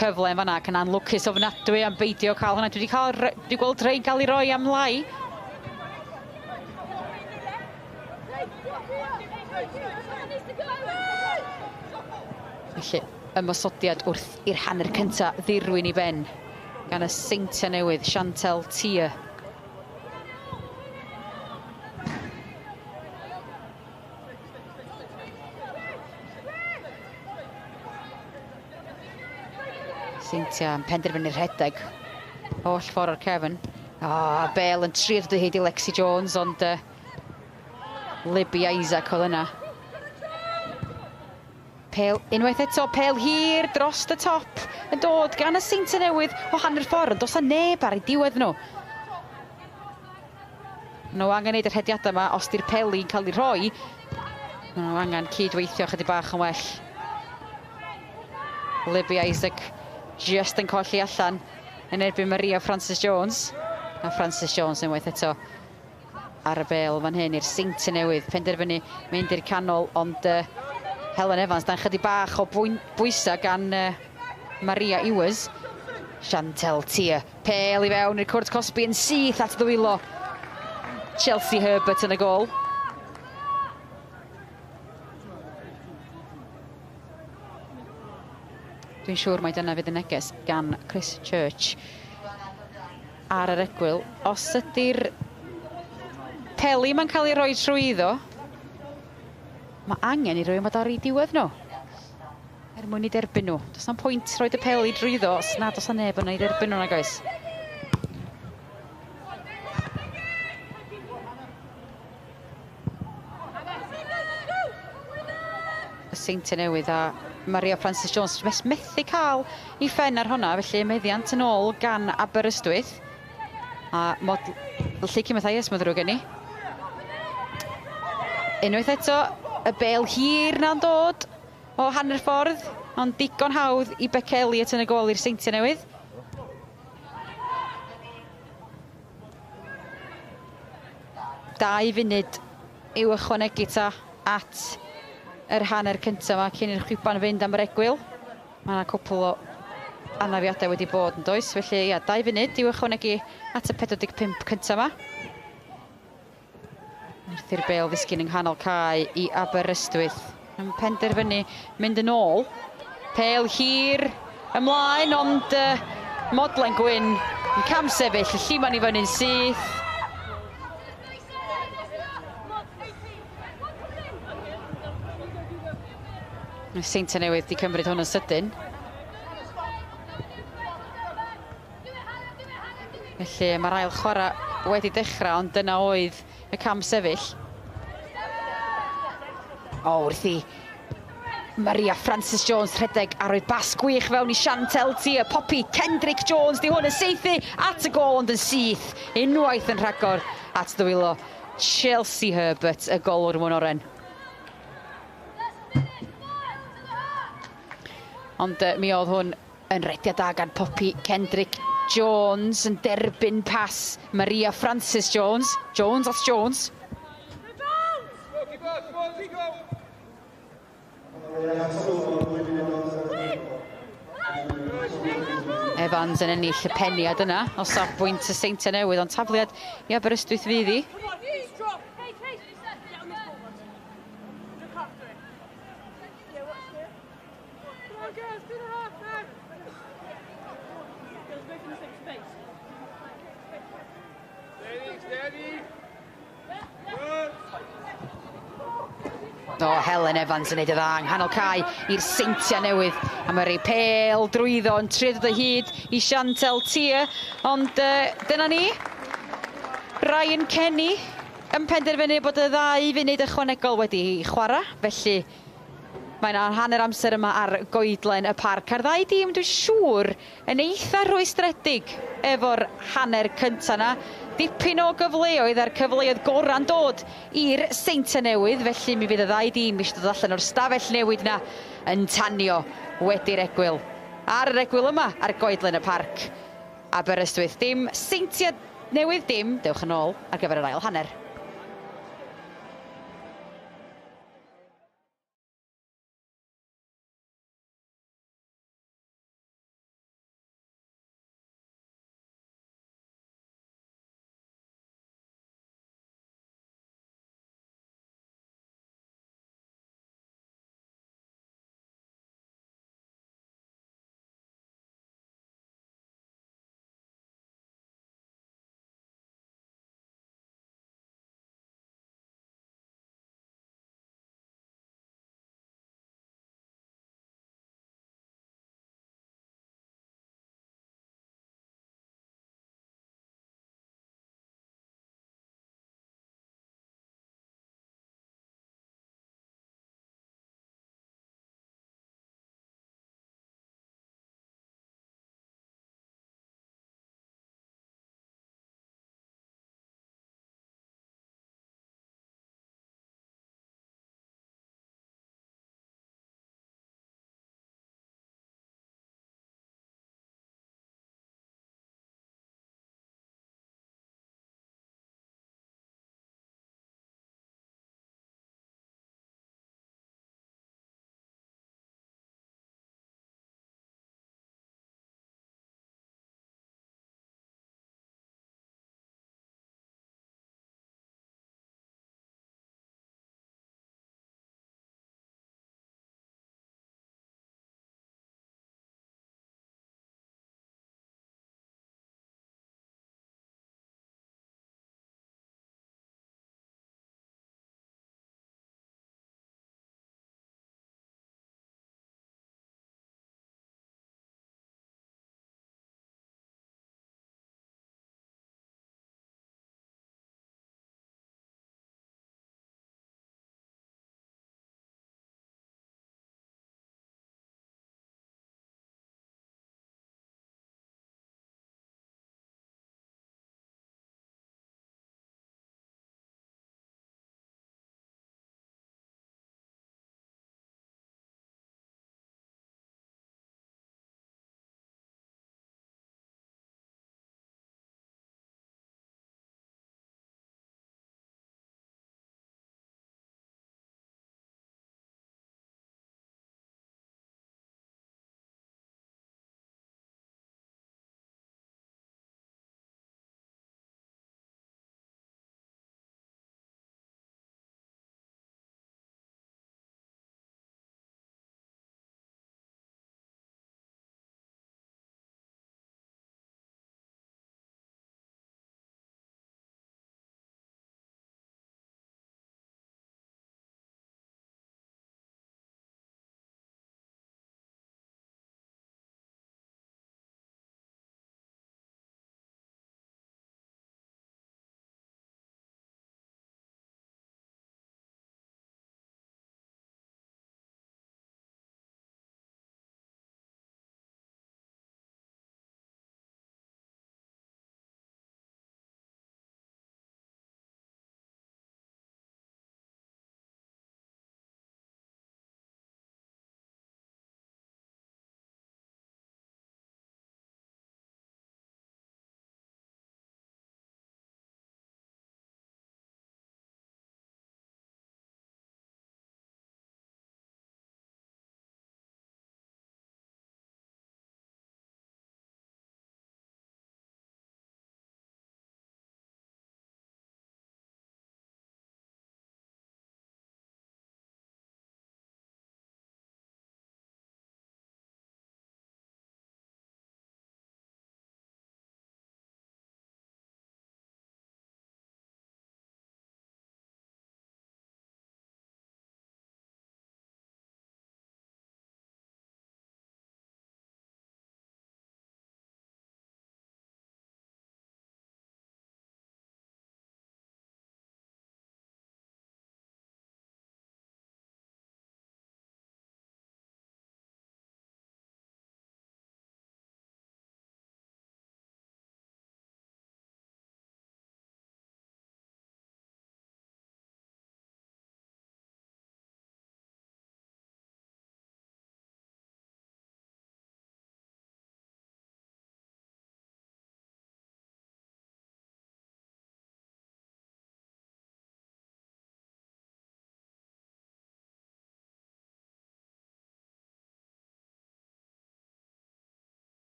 cyfle yn fanna ac yn anlwcus ofnadwy am beidio cael hwnna. Dwi wedi cael, dwi gweld rhai'n cael ei roi am lai. Felly, ymosodiad wrth i'r hanner cynta ddirwyn i ben gan y Seintiau Newydd, Chantel Tia. Seintiau yn penderfynu rhedeg holl ffordd o'r cefn. O, a Bale yn trio dod o hyd i Lexi Jones, ond Libby Isaac oedd yna. Pêl unwaith eto, pêl hir dros y top yn dod gan y Seintiau Newydd o hanner ffordd, ond does 'na neb ar eu diwedd nhw. Nhw angen neud y rhediadau yma os di'r peli'n cael ei rhoi. Maen nhw angen cydweithio chydig bach yn well. Libby Isaac just yn colli allan yn erbyn Maria Francis Jones. A Francis Jones unwaith eto ar y bêl fan hyn i'r Seintiau Newydd. Penderfynu mynd i'r canol, ond Helen Evans dan chydig bach o bwysau gan Maria Ewers. Chantel Tia. Pêl i fewn i'r cwrt cosbi yn syth at ddwylo Chelsea Herbert yn y gôl. Dwi'n siŵr mai dyna fydd y neges gan Chris Church ar yr egwyl. Os ydy'r peli ma'n cael ei roi trwyddo, mae angen i rywun fod ar eu diwedd nhw er mwyn i derbyn nhw. Does na'm pwynt rhoi y peli drwyddo os nad oes 'na neb yna i dderbyn nhw, nag oes? Y Seintiau Newydd a Maria Francis Jones methu cael ei phen ar hwnna, felly meddiant yn ôl gan Aberystwyth. A mod Lleucu Mathias, mae'n ddrwg gen i. Unwaith eto, y bêl hir na'n dod o hanner ffordd, ond digon hawdd i Beca Elliott yn y gôl i'r Seintiau Newydd. 2 funud i'w ychwanegu ta at yr hanner cyntaf yma cyn i'r chwiban fynd am yr egwyl. Mae yna cwpl o anafiadau wedi bod yn does, felly ia, 2 funud i'w ychwanegu at y 45 cyntaf yma. Wrth i'r bêl ddisgyn yng nghanol cae i Aberystwyth. Yn penderfynu mynd yn ôl. Pêl hir ymlaen, ond Modlen Gwyn yn camsefyll, y lliman i fyny'n syth. Mae Seintiau Newydd wedi cymryd hwn yn sydyn. Felly mae'r ail chwarae wedi dechrau, ond dyna oedd y cam sefyll. O, wrth i Maria Francis Jones rhedeg a rhoi bas gwych fewn i Chantel Tia. Poppy Kendrick Jones, di hwn yn saethu at y gôl, ond yn syth unwaith yn rhagor at ddwylo Chelsea Herbert, y golwr mwyn oren. Ond mi oedd hwn yn rediad da gan Poppy Kendrick Jones yn derbyn pas Maria Francis Jones. Jones at Jones. Evans yn ennill y peniad yna o safbwynt y Seintiau Newydd, ond tafliad i Aberystwyth fydd hi. O, Helen Evans yn neud y dda yng nghanol cae i'r Seintiau Newydd. A mae rei pêl drwyddo yn trio dod o hyd i Chantel Tia. Ond dyna ni. Ryan Kenny yn penderfynu bod y ddau funud ychwanegol wedi chwarae. Felly mae yna hanner amser yma ar goedlen y parc. A'r ddau dîm, dwi'n siŵr, yn eitha rhwystredig efo'r hanner cynta yna. Dipyn o gyfleoedd a'r cyfleoedd gorau'n dod i'r Seintiau Newydd, felly mi fydd y ddau dîm eisiau dod allan o'r stafell newid 'na yn tanio wedi'r egwyl. Ar yr egwyl yma ar goedlen y parc. Aberystwyth dim, Seintiau Newydd dim, dewch yn ôl ar gyfer yr ail hanner.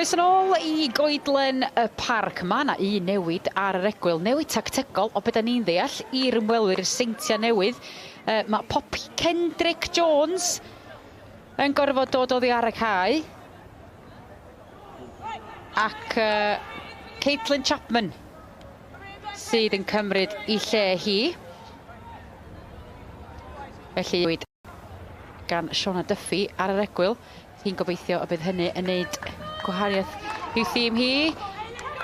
Croeso nôl i goedlen y parc. Mae yna un newid ar yr egwyl, newid tactegol o beth da ni'n ddeall i'r ymwelwyr Seintiau Newydd. Mae Poppy Kendrick Jones yn gorfod dod oddi ar y cae. Ac Caitlin Chapman sydd yn cymryd i lle hi. Felly, gan Shona Duffy ar yr egwyl. Hi'n gobeithio y bydd hynny yn neud gwahaniaeth i'w thîm hi.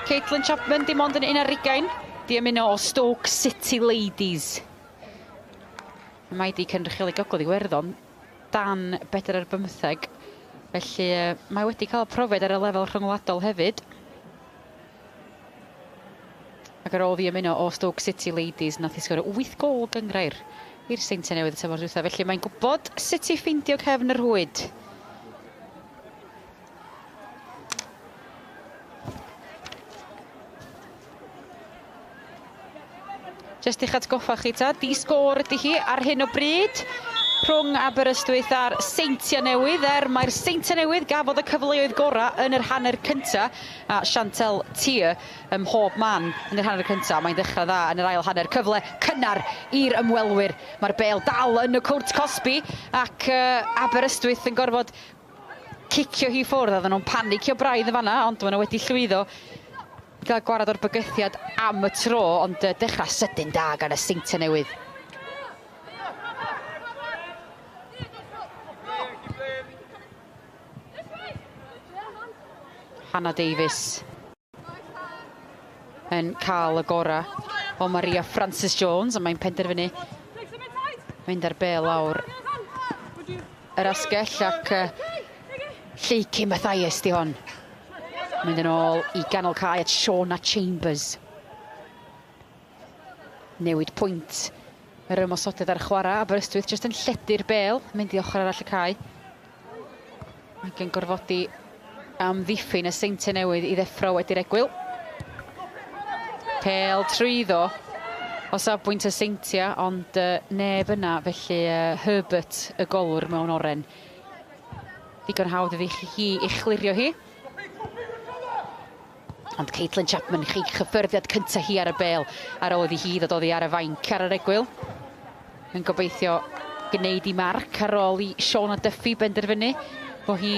Caitlin Chapman dim ond yn 21, di ymuno o Stoke City Ladies. Mae di cynrychioli Gogledd Iwerddon dan 4 ar 15, felly mae wedi cael profiad ar y lefel rhyngwladol hefyd. Ac ar ôl iddi ymuno o Stoke City Ladies, nath hi sgorio 8 gôl gynghrair i'r Seintiau Newydd y tymor dwytha, felly mae'n gwybod sut i ffeindio cefn y rhwyd. Jyst i'ch atgoffa chi ta, di sgôr ydy hi ar hyn o bryd rhwng Aberystwyth a'r Seintiau Newydd, er mae'r Seintiau Newydd gafodd y cyfleoedd gorau yn yr hanner cynta, a Chantel Tear ym mhob man yn yr hanner cynta. Mae'n ddechrau dda yn yr ail hanner. Cyfle cynnar i'r ymwelwyr. Mae'r bêl dal yn y cwrt cosbi ac Aberystwyth yn gorfod cicio hi ffwrdd. Oedden nhw'n panicio braidd yn fanna, ond maen nhw wedi llwyddo gael gwared o'r bygythiad am y tro, ond dechrau sydyn da gan y Seintiau Newydd. Hannah Davies yn cael y gorau o Maria Francis Jones, a mae'n penderfynu mynd ar bêl lawr yr asgell ac Lleucu Mathias di hon. Mynd yn ôl i ganol cae at Shauna Chambers. Newid pwynt yr ymosodiad ar chwarae. Aberystwyth jyst yn lledu'r bêl, mynd i ochr arall y cae. Ac yn gorfodi amddiffyn y Seintiau Newydd i ddeffro wedi'r egwyl. Pêl trwyddo o safbwynt y Seintiau, ond neb yna, felly Herbert y golwr mewn oren. Digon hawdd iddi hi i chlirio hi. Ond Caitlin Chapman, chi chyffyrddiad cyntaf hi ar y bêl ar ôl iddi hi ddod oddi ar y fainc ar yr egwyl. Yn gobeithio gwneud i marc ar ôl i Shauna Duffy benderfynu bod hi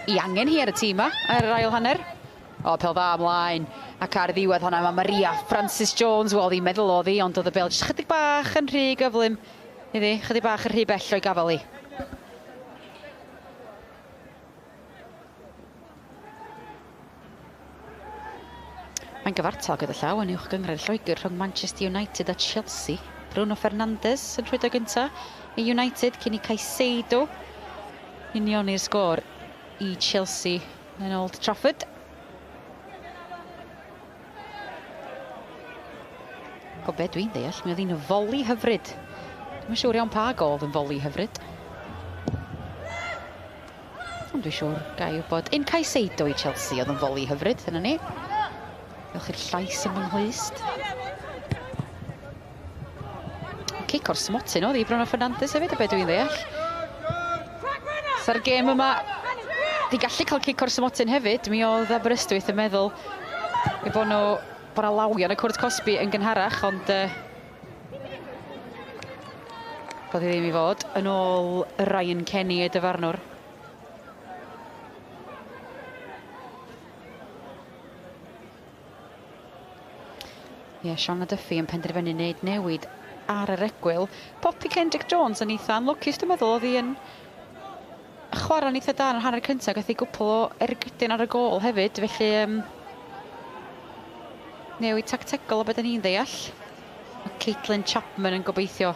i angen hi ar y tîm yma ar yr ail hanner. O, pêl dda ymlaen. Ac ar ddiwedd hwnna mae Maria Francis Jones, wel, oedd hi'n meddwl oedd hi, ond oedd y bêl jyst chydig bach yn rhy gyflym iddi, chydig bach yn rhy bell o'i gafel hi. Mae'n gyfartal gyda llaw yn uwch gynghrair Lloegr rhwng Manchester United a Chelsea. Bruno Fernandes yn rhwydo gynta i United cyn i Caicedo unioni'r sgôr i Chelsea yn Old Trafford. O be dwi'n deall, mi oedd hi'n foli hyfryd. Dwi'n siŵr iawn pa gôl yn foli hyfryd. Ond dwi'n siŵr ga i wybod. Un Caicedo i Chelsea oedd yn foli hyfryd, dyna ni. Diolch i'r llais yn fy nghlust. Cic o'r smotyn oedd i Bruno Fernandes hefyd, o be dwi'n ddeall. Sa'r gêm yma di gallu cael cic o'r smotyn hefyd, mi oedd Aberystwyth yn meddwl eu bod nhw bod 'na lawion y cwrt cosbi yn gynharach, ond doedd hi ddim i fod. Yn ôl Ryan Kenny, y dyfarnwr. Ie, yeah, Shauna Duffy yn penderfynu wneud newid ar yr egwyl. Poppy Kendrick Jones yn eitha anlwcus, dwi'n meddwl, oedd hi yn chwarae'n eitha da yn yr hanner cyntaf, gath hi gwpl o ergydyn ar y gôl hefyd, felly newid tactegol o beth ni'n ddeall. Mae Caitlin Chapman yn gobeithio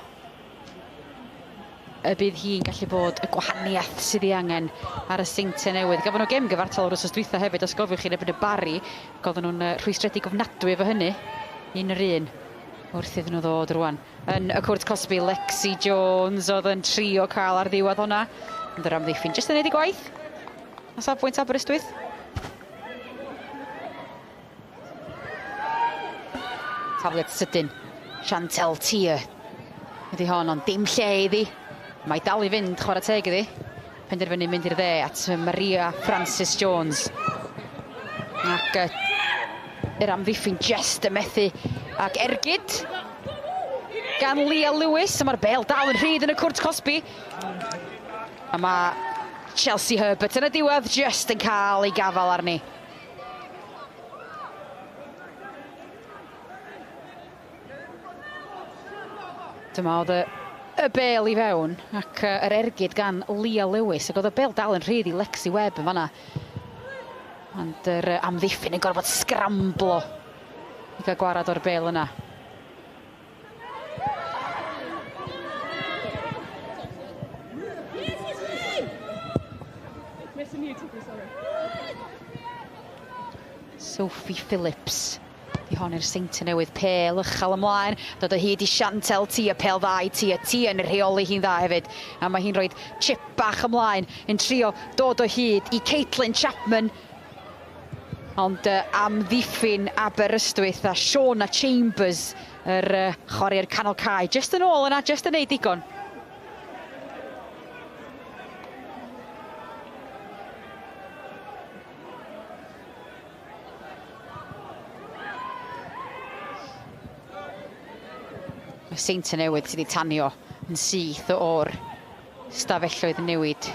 y bydd hi'n gallu bod y gwahaniaeth sydd ei angen ar y Seintiau Newydd. Gafon nhw gem gyfartal o'r wythnos dwytha hefyd, os gofiwch chi'n erbyn y Barri, ac oedden nhw'n rhwystredig ofnadwy efo hynny. 1-1 wrth iddyn nhw ddod rwan. Yn y cwrt cosbi, Lexi Jones oedd yn trio cael ar ddiwedd hwnna. Ond yr amddiffyn jyst yn neud ei gwaith. O safbwynt Aberystwyth. Tafliad sydyn. Chantel Tear ydy hon, ond dim lle iddi. Mae dal i fynd, chwarae teg iddi. Penderfynu mynd i'r dde at Maria Francis Jones. Ac yr amddiffyn jest yn methu ac ergyd gan Leah Lewis. A mae'r bel dal yn rhydd yn y cwrt cosbi. A mae Chelsea Herbert yn y diwedd jyst yn cael ei gafael arni. Dyma oedd y, y bel i fewn ac yr ergyd gan Leah Lewis ac oedd y bel dal yn rhydd i Lexi Webb yn fanna. Ond yr amddiffyn yn gorfod sgramblo i gael gwarad o'r bel yna. Sophie Phillips. Di hon i'r Seintiau Newydd. Pêl uchel ymlaen. Dod o hyd i Chantel Tia. Pêl dda i Tia. Tia yn rheoli hi'n dda hefyd. A mae hi'n rhoi chip bach ymlaen yn trio dod o hyd i Caitlin Chapman. Ond amddiffyn Aberystwyth a Shauna Chambers, yr chwaraewr canol cae, jyst yn ôl yna, jyst yn neud digon. Y Seintiau Newydd sydd wedi tanio yn syth o'r stafelloedd newid.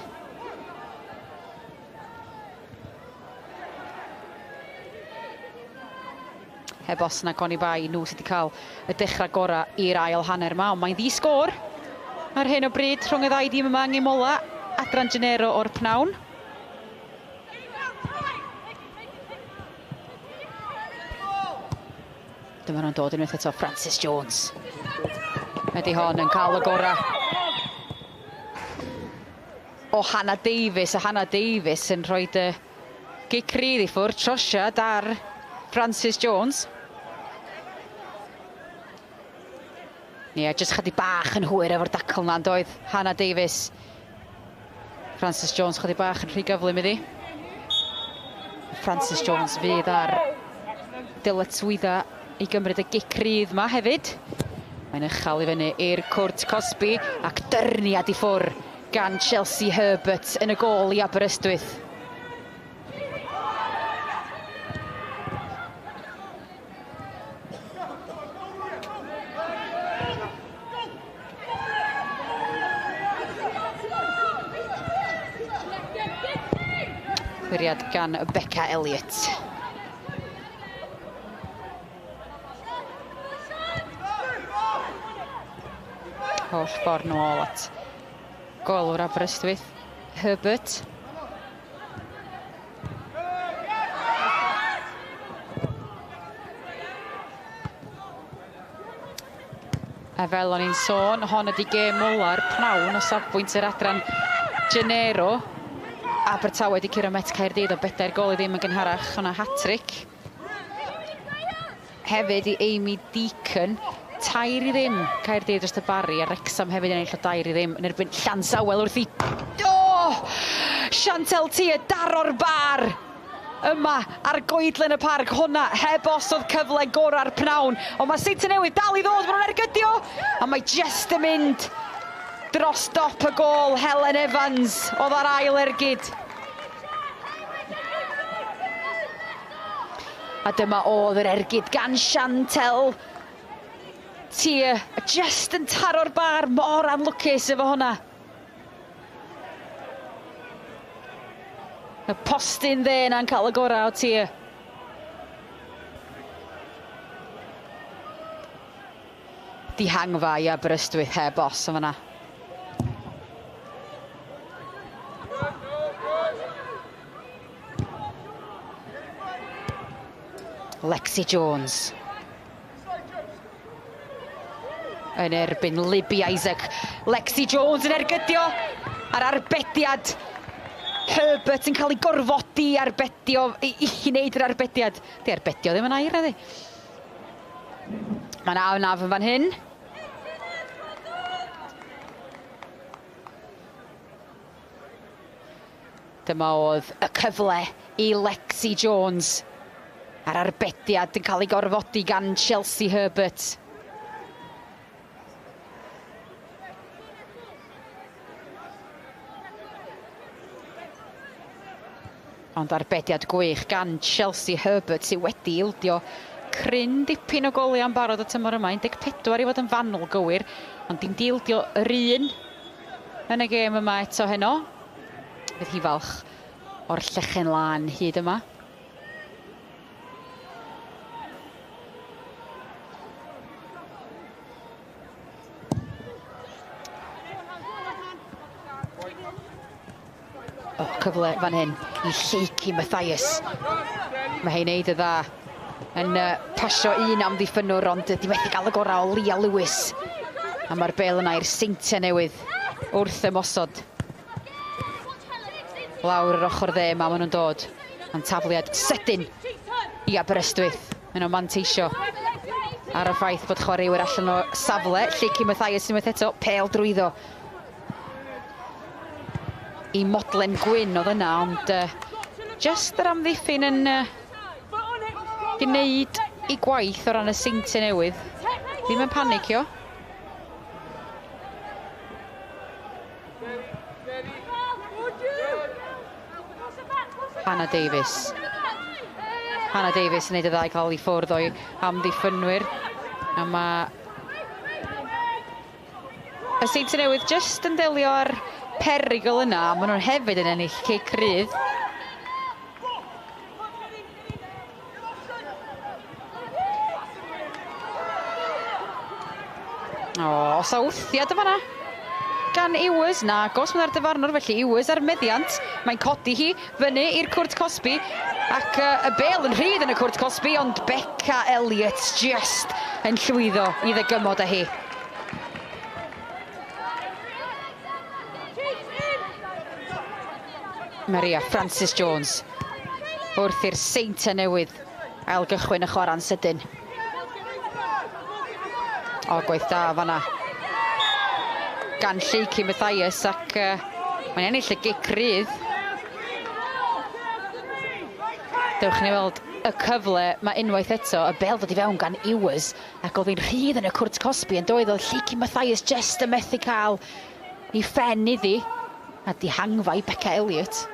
Heb os na goni bai, nhw sydd wedi cael y dechrau gorau i'r ail hanner yma, ond mae'n ddi-sgôr ar hyn o bryd rhwng y ddau dîm yma yng Ngimola, Adran Genero o'r pnawn. Dyma nhw'n dod unwaith eto, Francis Jones. Ydy hon yn cael y gorau o Hannah Davies, a Hannah Davies yn rhoi y gic rydd i ffwrdd, trosiad ar Francis Jones. Ie, yeah, jyst chydig bach yn hwyr efo'r dacl 'na, doedd Hannah Davies. Francis Jones chydig bach yn rhy gyflym iddi. Francis Jones fydd ar dyletswydda i gymryd y gic rydd 'ma hefyd. Mae'n uchel i fyny i'r cwrt cosbi ac dyrniad i ffwr gan Chelsea Herbert yn y gôl i Aberystwyth. Cliriad gan Becca Elliott. Holl ffordd nôl at golwr Aberystwyth, Herbert. A fel o'n i'n sôn, hon ydi gêm ola'r pnawn o safbwynt yr adran Genero. Abertawe wedi curo Met Caerdydd o bedair gol i ddim yn gynharach. Hwnna hat-trick. Hefyd i Amy Deacon. 3-0 Caerdydd dros y Barri a Wrexham hefyd yn ennill o 2-0 yn erbyn Llansawel wrth i... Oh! Chantel Tia daro'r bar yma ar goedlen y parc. Honna heb os oedd cyfle gorau'r pnawn. Ond mae Seintiau Newydd dal i ddod, maen nhw'n ergydio! A mae jyst yn mynd dros dop y gôl. Helen Evans oedd ar ail ergyd. A dyma oedd yr ergyd gan Chantel Tia, jyst yn taro'r bar, mor anlwcus efo hwnna. Y postyn dde yna'n cael y gorau o Tia. Dihangfa i Aberystwyth heb os yn fanna. Lexi Jones. Yn erbyn Libby Isaac. Lexi Jones yn ergydio ar arbediad. Herbert yn cael ei gorfodi arbedio, i, i wneud yr arbediad. Di arbedio ddim yn air, nadi? Mae'n anaf yn fan hyn. Dyma oedd y cyfle i Lexi Jones a'r arbediad yn cael ei gorfodi gan Chelsea Herbert. Ond arbediad gwych gan Chelsea Herbert sydd wedi ildio cryn dipyn o goliau yn barod y tymor yma. 14 i fod yn fanwl gywir, ond dim di ildio yr un yn y gêm yma eto heno. Fydd hi falch o'r llechen lân hyd yma. O, cyfle fan hyn i Lleucu Mathias. Mae hi'n neud y dda yn uh, pasio un amddiffynnwr, ond di methu gael y gorau o Lia Lewis. A mae'r bel yna i'r Seintiau Newydd wrth ymosod. Lawr yr ochr dde yma maen nhw'n dod. Ond tafliad sydyn i Aberystwyth. Maen nhw'n manteisio ar y ffaith bod chwaraewyr allan o safle. Lleucu Mathias unwaith eto, pêl drwyddo i Modlen Gwyn oedd yna, ond uh, just yr amddiffyn yn uh, gwneud i gwaith o ran y Seintiau Newydd. Ddim yn panicio. Hannah Davies. Hannah Davies yn neud y ddau cael i ffwrdd o'i amddiffynwyr. A mae y Seintiau Newydd jyst yn delio â'r perygl yna. Maen nhw'n hefyd yn ennill cic rydd. O, os a wthiad yn fanna gan Ewers. Na, gos mae'r dyfarnwr, felly Ewers ar meddiant. Mae'n codi hi fyny i'r cwrt cosbi. Ac uh, y bel yn rhydd yn y cwrt cosbi, ond Becca Elliott just yn llwyddo i ddygymod â hi. Maria Francis Jones wrth i'r Seintiau Newydd ailgychwyn y chwarae'n sydyn. O, gwaith da fanna gan Lleucu Mathias ac uh, mae'n ennill y gic rydd. Dewch ni weld y cyfle, mae unwaith eto y bel dod i fewn gan Ewers ac oedd hi'n rhydd yn y cwrt cosbi yn doedd oedd Lleucu Mathias jyst yn methu cael ei phen iddi a dihangfa i Becca Elliott.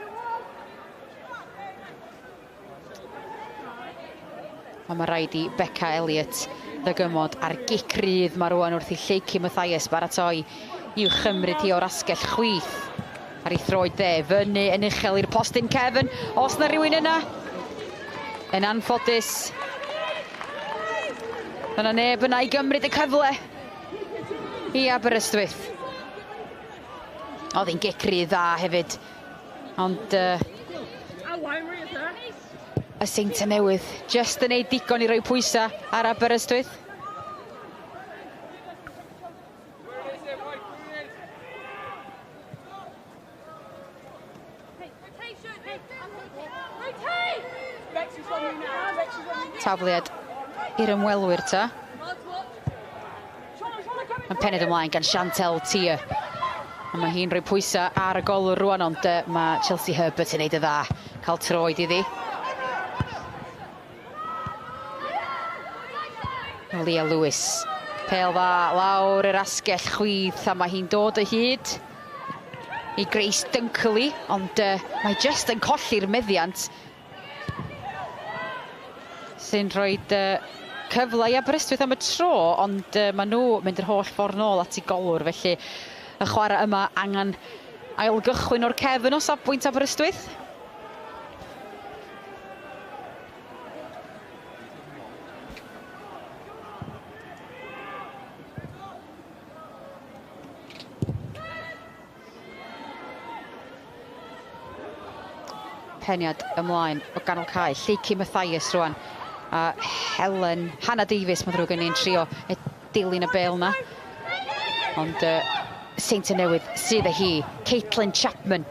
Ond mae rhaid i Becca Elliott ddygymod ar gic rydd mae rwan wrth i Lleucu Mathias baratoi i'w chymryd hi o'r asgell chwith ar ei throed dde fyny yn uchel i'r postyn cefn. Os na rhywun yna, yn anffodus, yna neb yna i gymryd y cyfle i Aberystwyth. Oedd hi'n gic rhy dda hefyd, ond uh, y Seintiau Newydd jyst yn ei digon i roi pwysau ar Aberystwyth. Tafliad i'r ymwelwyr ta. Mae'n pened ymlaen gan Chantel Tia. A mae hi'n rhoi pwysau ar y golwr rwan, ond uh, mae Chelsea Herbert yn neud y dda. Cael troed iddi. Leah Lewis. Pel dda lawr yr asgell chwith a mae hi'n dod o hyd i Grace Dunkley, ond uh, mae jyst yn colli'r meddiant sy'n rhoi uh, cyfle i Aberystwyth am y tro, ond uh, maen nhw mynd yr holl ffordd nôl at ei golwr, felly y chwarae yma angen ailgychwyn o'r cefn o safbwynt Aberystwyth. Peniad ymlaen o ganol cae. Lleucu Mathias rwan. A Helen, Hannah Davies, mae'n ddrwg gen i'n trio e dilyn y bel na. Ond uh, Seintiau Newydd sydd â hi. Caitlin Chapman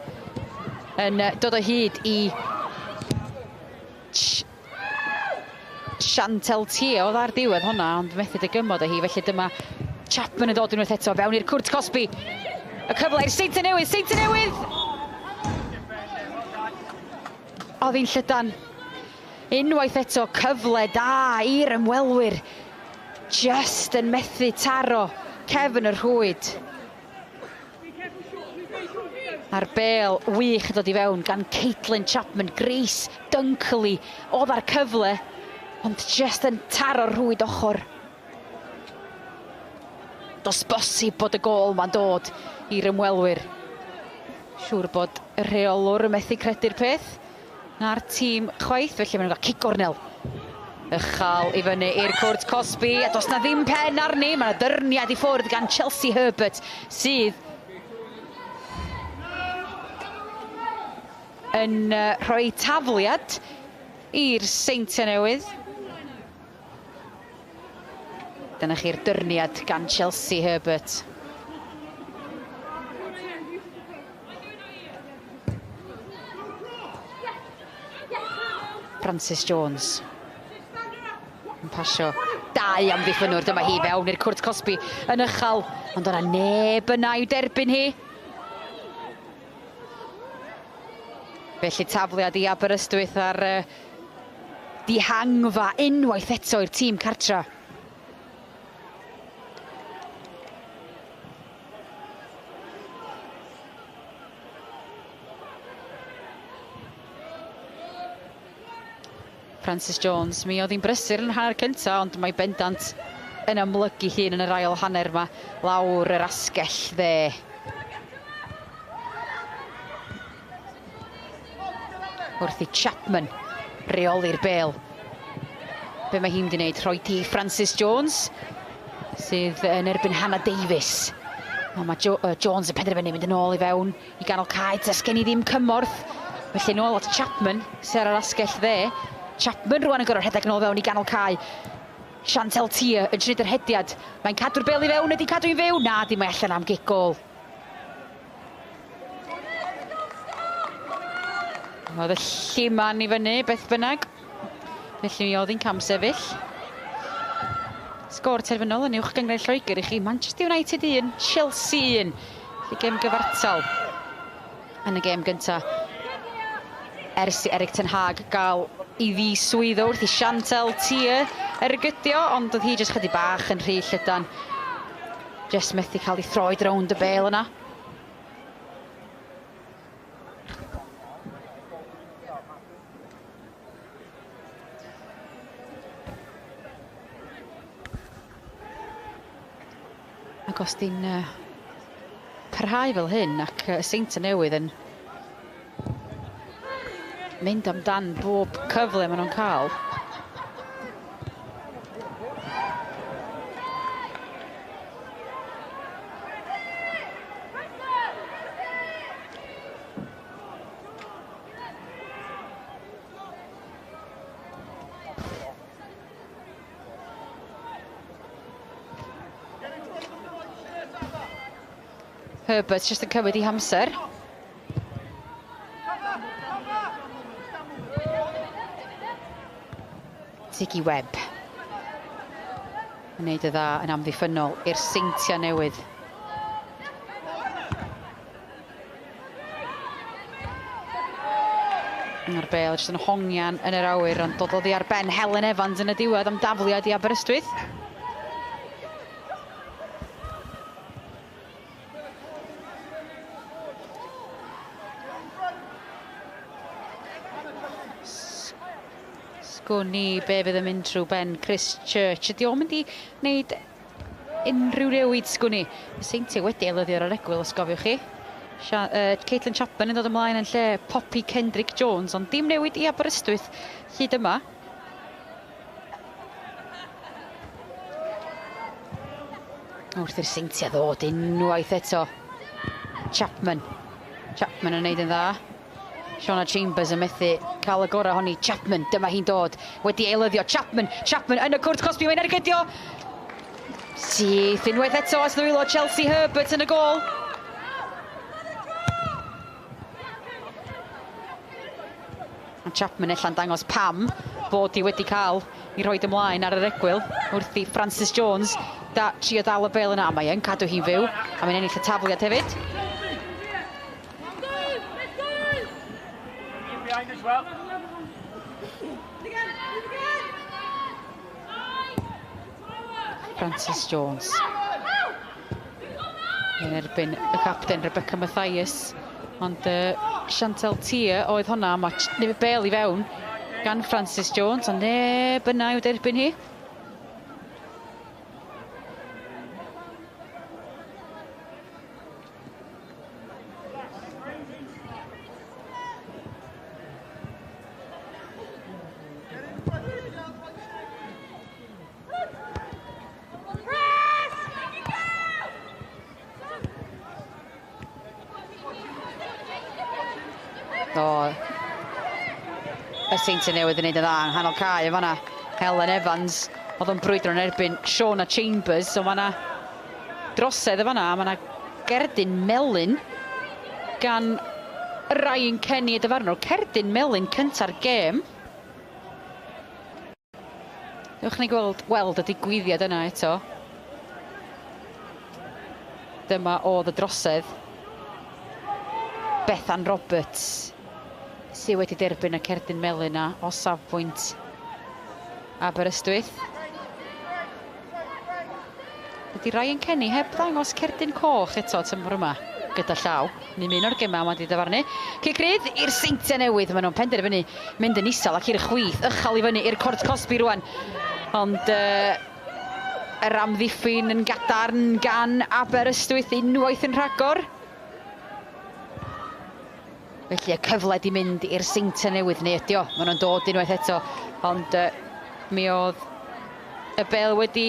yn uh, dod o hyd i Ch Chantel Tie oedd ar diwedd hwnna, ond methu dygymod â hi, felly dyma Chapman yn dod unwaith eto fewn i'r cwrt cosbi. Y cyfle i'r Seintiau Newydd, Seintiau Newydd! Oedd hi'n llydan. Unwaith eto, cyfle da i'r ymwelwyr. Just yn methu taro cefn y rhwyd. A'r bêl wych yn dod i fewn gan Caitlin Chapman. Grace Dunkley oedd ar cyfle, ond jyst yn taro'r rhwyd ochr. Does bosib bod y gôl ma'n dod i'r ymwelwyr. Siŵr bod y rheolwr yn methu credu'r peth. Na'r tîm chwaith, felly maen nhw'n cael cic gornel. Ychal i fyny i'r cwrt cosbi, a does na ddim pen arni, mae yna dyrniad i ffwrdd gan Chelsea Herbert, sydd yn rhoi tafliad i'r Seintiau Newydd. Dyna chi'r dyrniad gan Chelsea Herbert. Francis Jones yn pasio dau amddiffynnwr. Dyma hi fewn i'r cwrt cosbi yn ychal, ond o'na neb yna i'w derbyn hi. Felly tafliad i Aberystwyth ar dihangfa unwaith eto i'r tîm cartra. Francis Jones, mi oedd hi'n brysur yn yr hanner cyntaf, ond mae bendant yn amlygu hun yn yr ail hanner yma, lawr yr asgell dde. Wrth i Chapman reoli'r bêl. Be mae hi'n mynd i wneud? Rhoi di Francis Jones, sydd yn erbyn Hannah Davies. Ond mae Jones yn penderfynu mynd yn ôl i fewn i ganol cae. Does gen i ddim cymorth. Felly nôl at Chapman, sydd ar yr asgell dde. Chapman rwan yn gorfod rhedeg yn ôl fewn i ganol cae. Chantel Tia yn trin yr hediad. Mae'n cadw'r bêl i fewn, ydy cadw i'n fyw? Na, di, mae allan am gic gôl. Oedd y lliman i fyny, beth bynnag. Felly mi oedd hi'n camsefyll. Sgôr terfynol yn uwch gynghrair Lloegr i chi. Manchester United 1, Chelsea 1. Felly gêm gyfartal yn y gêm gyntaf. Ers i Erik ten Hag gael i ddiswyddo wrth i Chantel Tier ergydio, ond oedd hi jyst chydig bach yn rhy llydan. Jyst methu cael ei throed rownd y bêl yna. Ac os di'n parhau fel hyn ac y Seintiau Newydd yn mynd amdan bob cyfle maen nhw'n cael. Herbert jyst yn cymryd ei hamser. Ziggy Webb yn neud y dda yn amddiffynnol i'r Seintiau Newydd. Mae'r bêl jyst yn hongian yn yr awyr, ond dod oddi ar ben Helen Evans yn y diwedd am dafliad i Aberystwyth. Sgwn i be fydd yn mynd trwy ben Chris Church. Ydy o'n mynd i wneud unrhyw newid, sgwn i? Y Seintiau wedi eilyddio ar yr egwyl, os gofiwch chi. Caitlin Chapman yn dod ymlaen yn lle Poppy Kendrick Jones, ond dim newid i Aberystwyth hyd yma. Wrth i'r Seintiau ddod unwaith eto. Chapman. Chapman yn neud yn dda. Shauna Chambers yn methu cael y gorau honni. Chapman, dyma hi'n dod. Wedi eilyddio. Chapman, Chapman yn y cwrt cosbi, mae'n ergydio. Syth unwaith eto at ddwylo Chelsea Herbert yn y gôl. A Chapman ella'n dangos pam bod hi wedi cael ei roed ymlaen ar yr egwyl wrth i Francis Jones da, trio dal y bêl yna. A mae yn cadw hi'n fyw, a mae'n ennill y tafliad hefyd. Francis Jones. Yn erbyn y capten Rebecca Mathias. Ond Chantel Tier oedd hwnna, mae bel i fewn gan Francis Jones, ond neb yna i'w derbyn hi. O, y Seintiau Newydd yn neud yn dda yng nghanol cae yn fan'na. Helen Evans oedd yn brwydro yn erbyn Shona Chambers, so ma' 'na drosedd yn fan'na, ma' 'na gerdyn melyn gan Ryan Kenny y dyfarnwr, cerdyn melyn cynta'r gêm. Dewch ni gweld, weld y digwyddiad yna eto. Dyma oedd y drosedd. Bethan Roberts sydd wedi derbyn y cerdyn melyn yna o safbwynt Aberystwyth. Ydy Ryan Kenny heb ddangos cerdyn coch eto tymor yma gyda llaw. Ni'n un o'r gemau mae wedi dyfarnu. Cic rydd i'r Seintiau Newydd. Maen nhw'n penderfynu mynd yn isel ac i'r chwith. Ychal i fyny i'r cort cosbi rwan. Ond yr amddiffyn yn gadarn gan Aberystwyth unwaith yn rhagor. Felly y cyfle di mynd i'r Seintiau Newydd, neu ydi o? Maen nhw'n dod unwaith eto. Ond mi oedd y bel wedi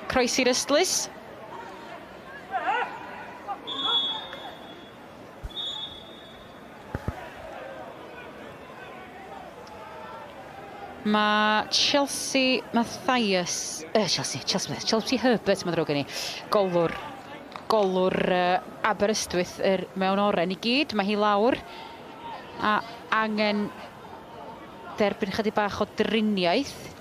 croesi'r ystlys. Mae Chelsea Mathias, Chelsea, Chelsea Mathias, Chelsea Herbert, mae'n ddrwg gen i, golwr, golwr Aberystwyth mewn oren i gyd. Mae hi lawr a angen derbyn chydig bach o driniaeth.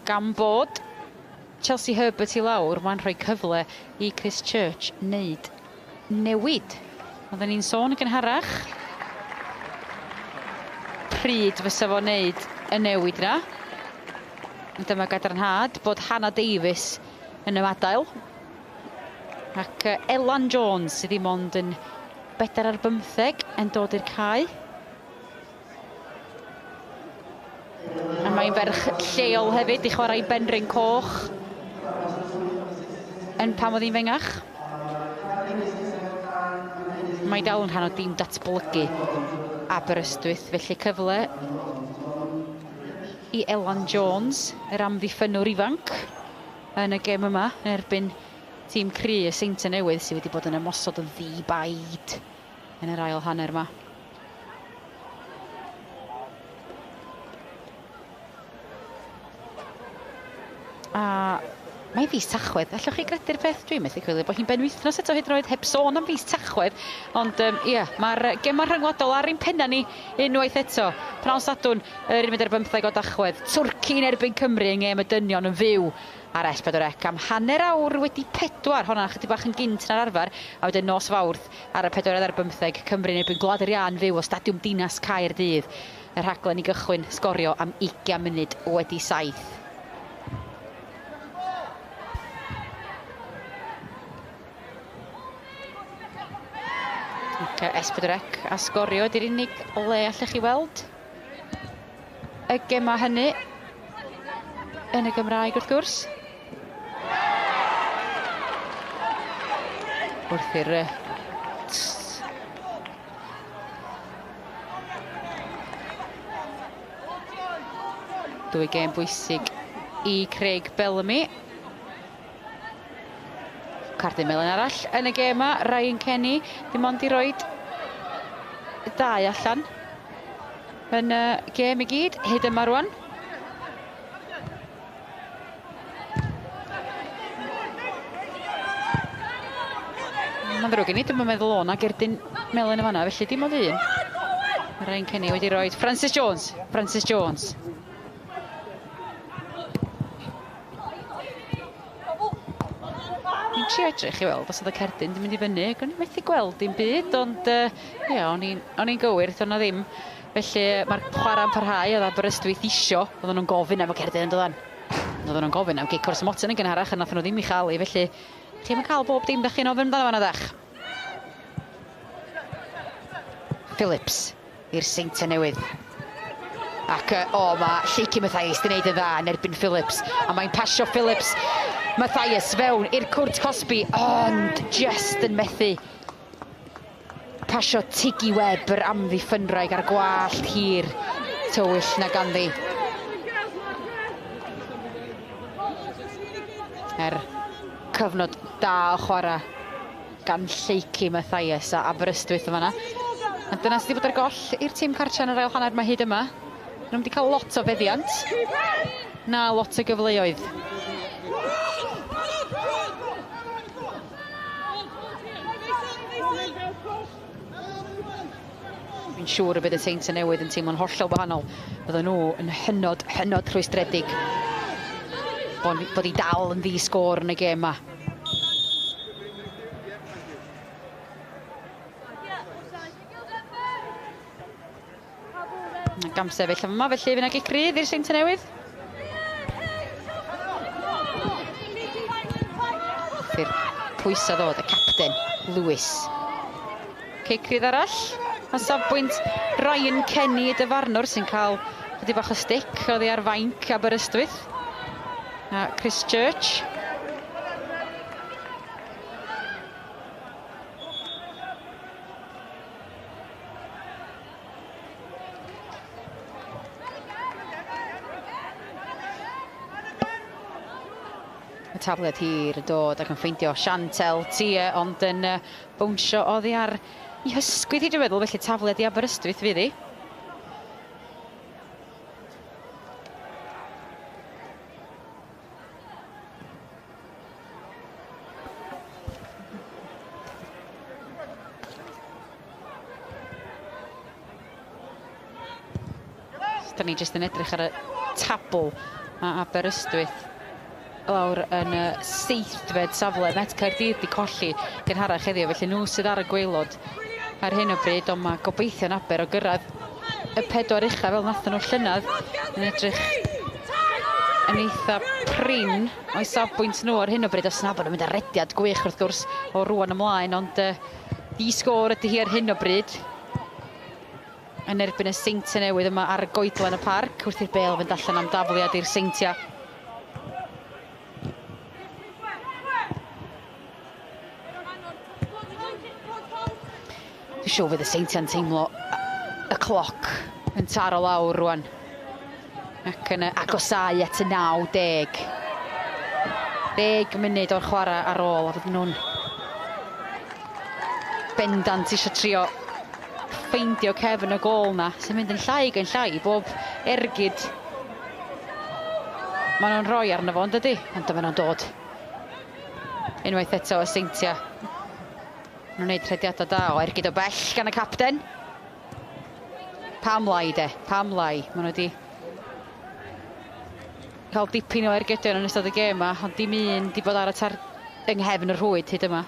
Gan bod Chelsea Herbert i lawr, mae'n rhoi cyfle i Chris Church wneud newid. Oedden ni'n sôn yn gynharach pryd fysa fo wneud y newid yna. Dyma gadarnhad bod Hannah Davies yn ymadael. Ac Elan Jones sydd ddim ond yn 4 ar 15 yn dod i'r cae. A mae'n ferch lleol hefyd i chwarae Benrhyn Coch yn pan oedd hi'n fengach. Mae dal yn rhan o dîm datblygu Aberystwyth, felly cyfle i Elan Jones, yr amddiffynnwr ifanc, yn y gêm yma yn erbyn tîm cry y Seintiau Newydd sydd wedi bod yn ymosod yn ddi-baid yn yr ail hanner yma. A mae'n fis Tachwedd, allwch chi gredu'r peth? Dwi'n methu coelio bod hi'n benwythnos eto hyd yn oed heb sôn am fis Tachwedd. Ond ie, mae'r gemau rhyngwladol ar ein penna ni unwaith eto. Pnawn Sadwrn, yr 11 o Dachwedd. Twrci yn erbyn Cymru yng ngêm y dynion yn fyw ar S4C am 4:30. Honna chydig bach yn gynt na'r arfer. A wedyn nos Fawrth ar y 24, Cymru yn erbyn Gwlad yr Iâ yn fyw o Stadiwm Dinas Caerdydd. Y rhaglen i gychwyn sgorio am 7:20. Ac S4C a sgorio ydy'r unig le allech chi weld y gema hynny yn y Gymraeg wrth gwrs. Wrth i'r dwy gêm bwysig i Craig Bellamy. Cardyn melyn arall yn y gêm yma, Ryan Kenny, dim ond i roed dau allan yn y gêm i gyd, hyd yma rwan. Mae'n ddrwg gen i, dwi'm yn meddwl o' 'na gerdyn melyn yn fan'na, felly dim ond un. Ryan Kenny wedi rhoi Francis Jones, Francis Jones. I'n trio edrych i weld os oedd y cerdyn 'di mynd i fyny, ac o'n i'n methu gweld dim byd, ond ie, o'n i'n gywir, doedd 'na ddim. Felly mae'r chwarae'n parhau, oedd Aberystwyth isio, oedden nhw'n gofyn am y cerdyn yn doeddan. Oedden nhw'n gofyn am gic o'r smotyn yn gynharach, a nathon nhw ddim i chael ei, felly chi'm yn cael bob dim da chi'n ofyn amdano fo na ddach. Phillips i'r Seintiau Newydd. Ac o, mae Lleucu Mathias 'di wneud yn dda yn erbyn Phillips. A mae'n pasio Phillips Mathias fewn i'r cwrt cosbi, ond just yn methu pasio Tiggy Webb, yr amddiffynwraig ar gwallt hir tywyll na ganddi. Er cyfnod da o chwarae gan Lleucu Mathias a Aberystwyth yn fanna. A dyna sydd wedi bod ar goll i'r tîm cartra yn yr ail hanner mae hyd yma. Nhw'n wedi cael lot o feddiant. Na lot o gyfleoedd. Fi'n siŵr y bydd y Seintiau Newydd yn teimlo'n hollol wahanol. Bydden nhw yn hynod, hynod rhwystredig bod i dal yn ddi-sgôr yn y gêm yma. Gamsefyll yma, felly fydd yna gic rydd i'r Seintiau Newydd. I'r pwysau ddod, y capten, Lewis. Cic rydd arall. A safbwynt Ryan Kenny, y dyfarnwr, sy'n cael chydig bach o stick oddi ar fainc Aberystwyth. A Chris Church. Y tafliad hir yn dod ac yn ffeindio Chantel Tia, ond yn bownsio oddi ar i hysgwydd hi, dwi'n meddwl, felly tafliad i Aberystwyth fydd hi. Da ni jyst yn edrych ar y tabl. Mae Aberystwyth lawr yn y seithfed safle. Met Caerdydd 'di colli gynharach heddiw, felly nhw sydd ar y gwaelod ar hyn o bryd, ond mae gobeithio'n Aber o gyrraedd y pedwar ucha fel nathon nhw llynedd yn edrych yn eitha prin o'i safbwynt nhw ar hyn o bryd. Os na bod nhw'n mynd ar rediad gwych wrth gwrs o rwan ymlaen, ond di-sgôr ydy hi ar hyn o bryd yn erbyn y Seintiau Newydd yma ar goedlan y parc, wrth i'r bêl fynd allan am dafliad i'r Seintiau. Dwi'n siŵr fydd y Seintiau'n teimlo y cloc yn taro lawr rwan. Ac yn agosáu at y 90. 10 munud o'r chwarae ar ôl, a fydden nhw'n bendant eisiau trio ffeindio cefn y gôl na, sy'n mynd yn llai ac yn llai bob ergyd maen nhw'n rhoi arno fo, yn dydy? Ond dyma nhw'n dod. Unwaith eto y Seintiau. Nhw'n gwneud rhediadau da o ergyd o bell gan y capten. Pam lai de, pam lai. Maen nhw wedi cael dipyn o ergydion yn ystod y gêm yma, ond dim un di bod ar y tar yng nghefn y rhwyd hyd yma.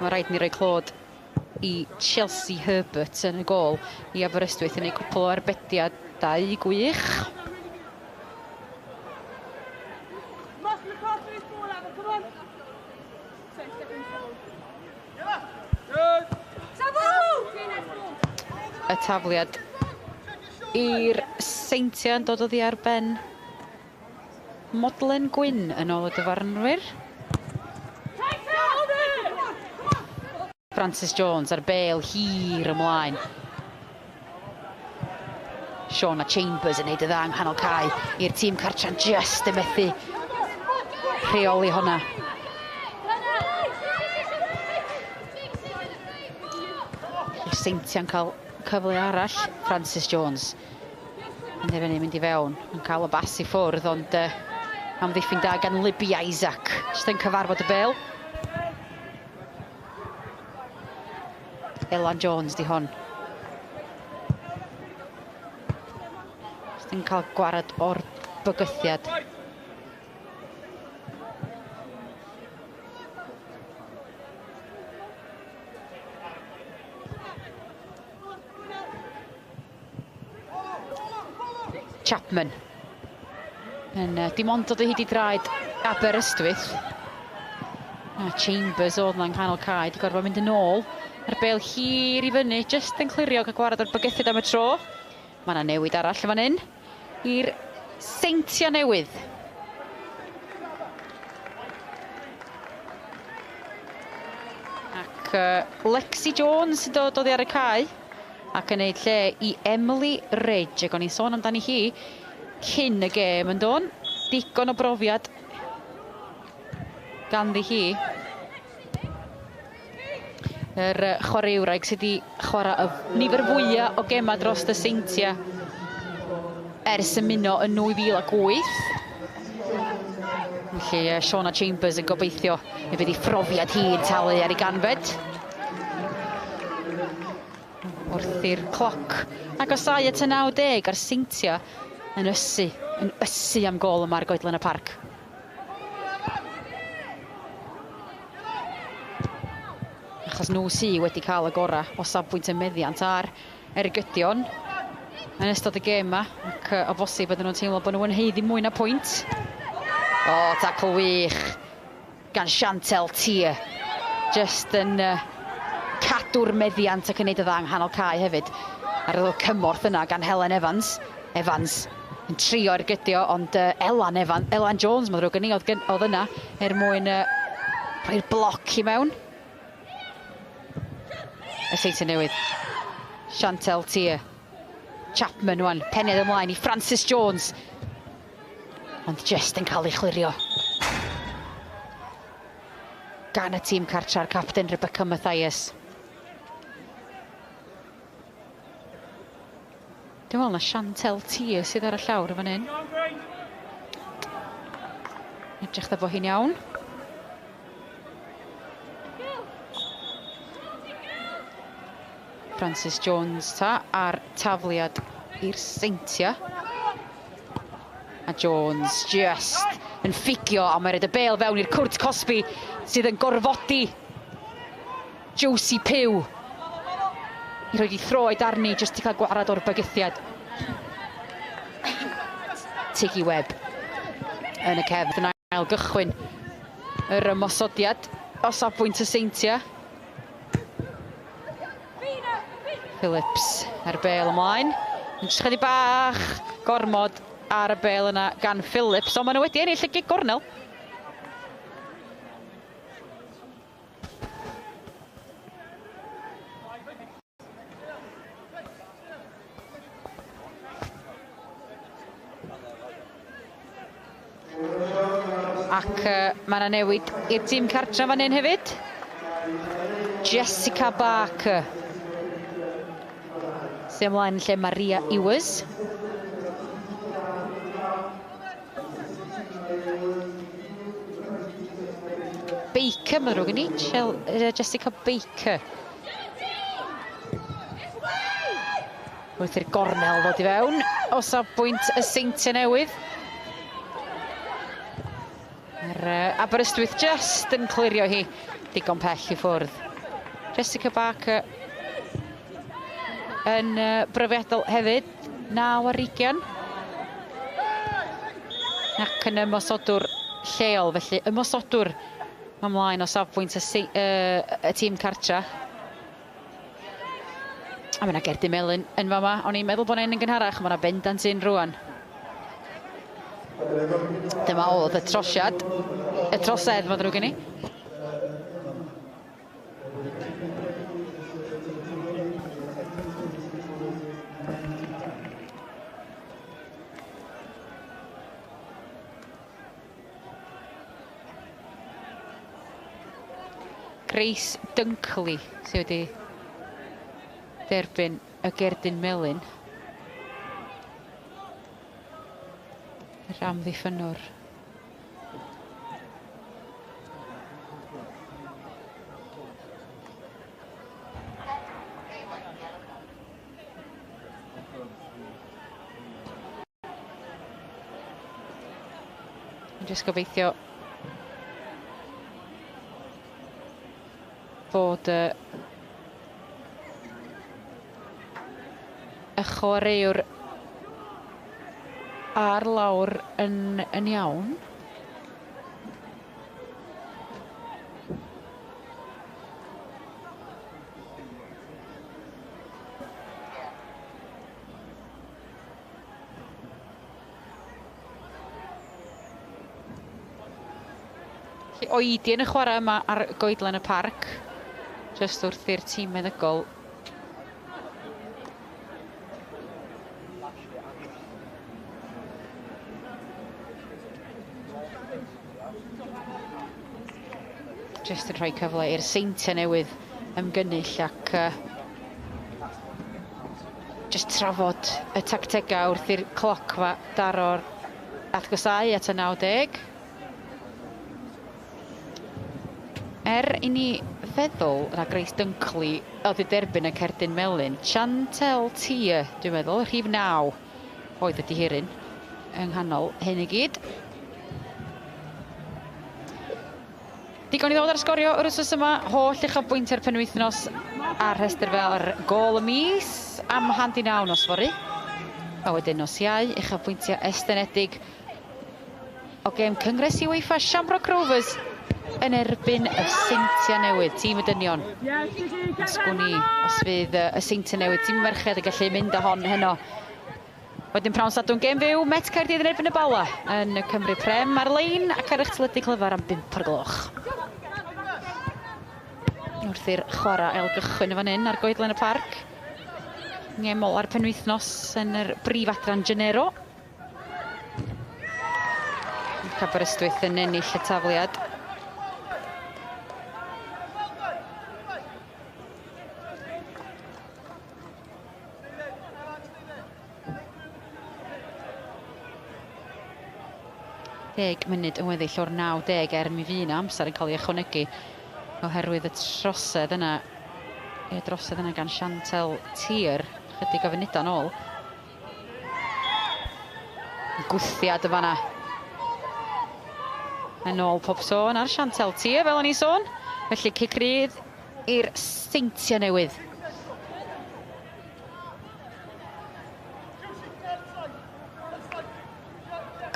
Mae rhaid ni roi clod i Chelsea Herbert yn y gôl i Aberystwyth yn ei cwpl o arbediadau gwych. Y tafliad i'r Seintiau yn dod oddi ar ben Modlen Gwyn yn ôl y dyfarnwyr. Francis Jones ar bêl hir ymlaen. Shauna Chambers yn neud y dda yng nghanol cae i'r tîm cartra'n just yn methu rheoli hwnna. Y Seintiau'n cael cyfle arall. Francis Jones yn penderfynu mynd i fewn, yn cael y bas i ffwrdd, ond amddiffyn da gan Libby Isaac. Jyst yn cyfarfod y bêl. Elan Jones di hon. Just yn cael gwared o'r bygythiad. Chapman. Yn dim ond dod o hyd i draed Aberystwyth. A Chambers oedd yna'n canol cae, wedi gorfod mynd yn ôl. A'r bel hir i fyny, jyst yn clirio cael gwared o'r bygythiad am y tro. Mae yna newid arall yn fan hyn i'r Seintiau Newydd. Ac Lexi Jones sy'n dod oddi ar y cae ac yn neud lle i Emily Ridge. Ac o'n i'n sôn amdani hi cyn y gêm yn don. Digon o brofiad ganddi hi. Yr chwaraewraig sydd wedi chwarae y nifer fwyaf o gemau dros y Seintiau ers ymuno yn 2008. Felly Shauna Chambers yn gobeithio y bydd ei phrofiad hi'n talu ar ei ganfed. Wrth i'r cloc agosáu at y 90 a'r Seintiau yn ysu, yn ysu am gôl yma ar Goedlan y Parc. Achos nhw sy wedi cael y gorau o safbwynt y meddiant a'r ergydion yn ystod y gêm yma, ac o bosib bydden nhw'n teimlo bod nhw yn haeddu mwy na pwynt. O, tacl wych gan Chantel Tier. Just yn cadw'r meddiant ac yn neud y dda yng nghanol cae hefyd. Ar y cymorth yna gan Helen Evans. Evans yn trio ergydio, ond Elan Evan, Elan Jones, mae'n ddrwg gen i, oedd, oedd yna er mwyn rhoi'r bloc i mewn. Y Seintiau Newydd. Chantel Tier. Chapman wan, penned ymlaen i Francis Jones. Ond just yn cael ei chlirio gan y tîm cartra'r capten Rebecca Mathias. Dwi'n meddwl na Chantel Tier sydd ar y llawr fan hyn. Edrych dda bo hi'n iawn. Francis Jones ta a'r tafliad i'r Seintiau. A Jones just yn ffugio a mae'n rhaid y bêl fewn i'r cwrt cosbi sydd yn gorfodi Josie Pugh i rhoi ei throed arni jyst i cael gwarad o'r bygythiad. Tiggy Webb yn y cefn yn ail gychwyn yr ymosodiad o safbwynt y Seintiau. Phillips ar bêl ymlaen. Yn chydig bach gormod ar y bêl yna gan Phillips, ond maen nhw wedi ennill y gig gornel. Ac mae yna newid i'r tîm cartra fan hyn hefyd. Jessica Barker. Sy'n ymlaen yn lle Maria Ewers. Baker, mae'n ddrwg gen i. Jessica Baker. Wrth i'r gornel ddod i fewn o safbwynt y Seintiau Newydd. Yr Aberystwyth just yn clirio hi digon pell i ffwrdd. Jessica Barker yn brofiadol hefyd, 9 ar 20. Ac yn ymosodwr lleol, felly ymosodwr ymlaen o safbwynt y tîm cartra. A mae yna gerdyn melyn yn fama. O'n i'n meddwl bod yna un yn gynharach, mae yna bendant un rwan. Dyma oedd y trosiad, y trosedd, mae'n ddrwg gen i. Grace Dunkley sydd wedi derbyn y gerdyn melyn. Yr amddiffynnwr. Jyst gobeithio bod y chwaraewr ar lawr yn iawn. Oedi yn y chwarae yma ar goedlan y parc, jyst wrth i'r tîm meddygol jyst yn rhoi cyfle i'r Seintiau Newydd ymgynnull ac jyst trafod y tactegau wrth i'r cloc fa daro'r atgosau at y 90. Er i ni feddwl na Grace Dunkley oedd i derbyn y cerdyn melyn, Chantel Tier, dwi'n meddwl, rhif 9 oedd y dihiryn yng nghanol hyn i gyd. Digon i ddod ar sgorio yr wythnos yma, holl uchafbwyntiau'r penwythnos a'r rhestr fel ar gôl y mis am 9:30 nos fory. A wedyn nos Iau, uchafbwyntiau estynedig o gêm Cyngres UEFA Shamrock Rovers yn erbyn y Seintiau Newydd, tîm y dynion. Sgwn i os fydd y Seintiau Newydd, tîm y merched yn gallu mynd â hon heno. Wedyn prawn Sadwrn gêm fyw, Met Caerdydd yn erbyn y Bala yn y Cymru Prem ar-lein ac ar eich teledu clyfar am 5 o'r gloch. Wrth i'r chwarae ailgychwyn yn fan hyn ar goedlan y parc. Ngêm ola'r penwythnos yn yr brif adran Genero. Aberystwyth yn ennill y tafliad. Deg munud yn weddill o'r 90 er mi fydd 'na amser yn cael ei ychwanegu oherwydd y trosedd yna, y drosedd yna gan Chantel Tier chydig o funudau nôl. Gwthiad yn fanna. Yn ôl pob sôn ar Chantel Tier, fel o'n i'n sôn. Felly cic rydd i'r Seintiau Newydd.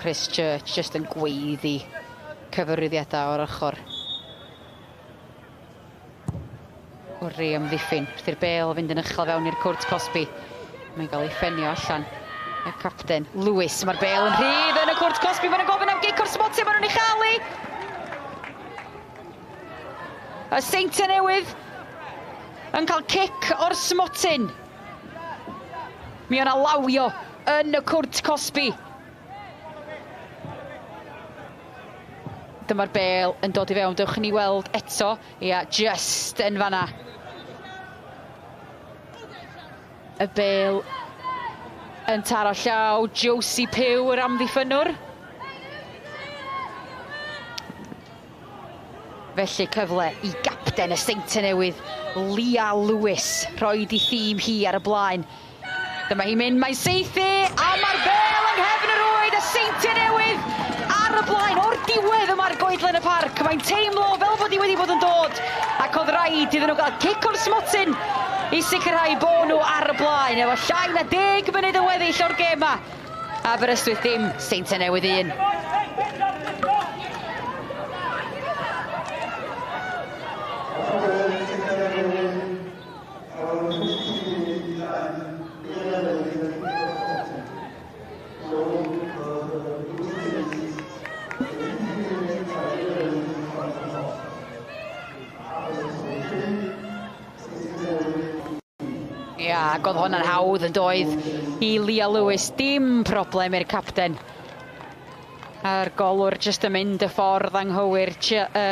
Chris Church jyst yn gweiddi cyfarwyddiadau o'r ochr. O'r rei amddiffyn. Wrth i'r bêl fynd yn uchel fewn i'r cwrt cosbi. Mae'n cael ei ffenio allan. Y capten, Lewis. Mae'r bêl yn rhydd yn y cwrt cosbi. Maen nhw'n gofyn am gic o'r smotyn. Maen nhw'n ei chael hi. Y Seintiau Newydd yn cael cic o'r smotyn. Mi o'na lawio yn y cwrt cosbi. Dyma'r bêl yn dod i fewn. Dewch i ni weld eto. Ia, just yn fanna. Y bêl yn taro llaw. Josie Pugh, yr amddiffynnwr. Felly cyfle i gapten y Seintiau Newydd, Leah Lewis, rhoid i thîm hi ar y blaen. Dyma hi'n mynd, mae'n saethu, a mae'r bêl yng nghefn y rwyd, y Seintiau Newydd ar y blaen, o'r diwedd yma ar goedlan y parc. Mae'n teimlo fel bod hi wedi bod yn dod, ac oedd rhaid iddyn nhw gael cic o'r smotyn i sicrhau bod nhw ar y blaen, efo llai na 10 munud yn weddill o'r gêm 'ma. Aberystwyth dim, Seintiau Newydd 1. Ia, ac oedd honna'n hawdd yn doedd i Leah Lewis. Dim problem i'r capten. A'r golwr jyst yn mynd y ffordd anghywir.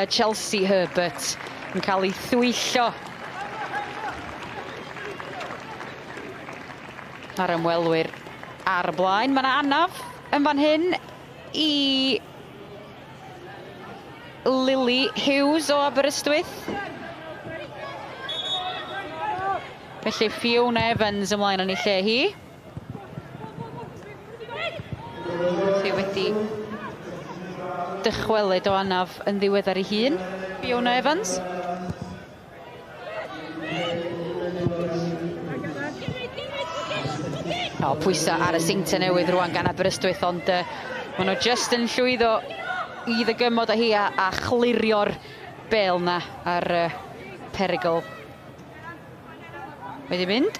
Chelsea Herbert yn cael ei thwyllo. A'r ymwelwyr ar y blaen. Mae yna anaf yn fan hyn i Lily Hughes o Aberystwyth. Felly Fiona Evans ymlaen yn ei lle hi. Sydd wedi dychwelyd o anaf yn ddiweddar ei hun. Fiona Evans. O, pwysa ar y Seintiau Newydd rwan gan Aberystwyth, ond maen nhw jyst yn llwyddo i ddygymod â hi a chlirio'r bêl 'na ar perygl. Wedi mynd.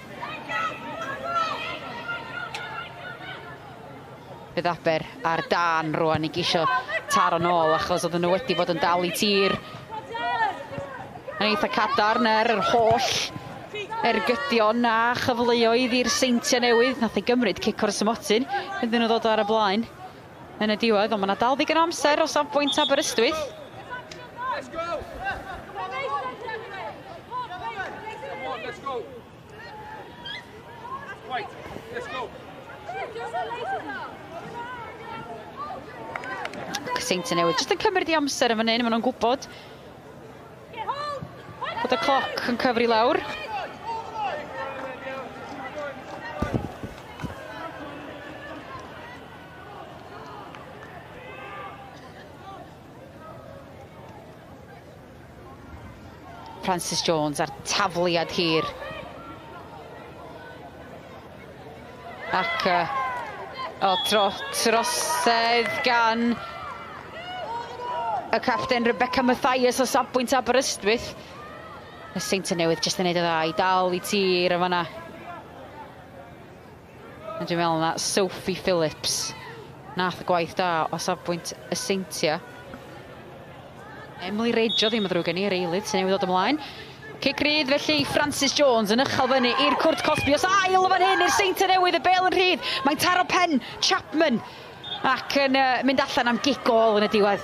Bydd Aber ar dân rwan i geisio taro nôl, achos oedden nhw wedi bod yn dal i tir yn eitha cadarn er yr holl ergydion a chyfleoedd i'r Seintiau Newydd. Nath ei gymryd cic o'r smotyn iddyn nhw ddod ar y blaen yn y diwedd, ond mae yna dal ddigon o amser o safbwynt Aberystwyth. Let's go! Come on, let's go! Right, let's go! Seintiau Newydd jyst yn cymryd i amser yn fan hyn, maen nhw'n gwybod bod y cloc yn cyfri lawr. Francis Jones a'r tafliad hir. Ac trosedd gan y capten Rebecca Mathias o safbwynt Aberystwyth. Y Seintiau Newydd jyst yn neud y dda i dal i tir yn fan'na. A dwi'n meddwl na Sophie Phillips nath y gwaith da o safbwynt y Seintiau. Emily Ridge o ddim yn ddrwg gen i, yr eilydd sy'n newydd ddod ymlaen. Cic rydd felly Francis Jones yn uchel fyny i'r cwrt cosbi. Os ail fan hyn i'r Seintiau Newydd, y bêl yn rhydd. Mae'n taro pen Chapman ac yn mynd allan am gic gôl yn y diwedd.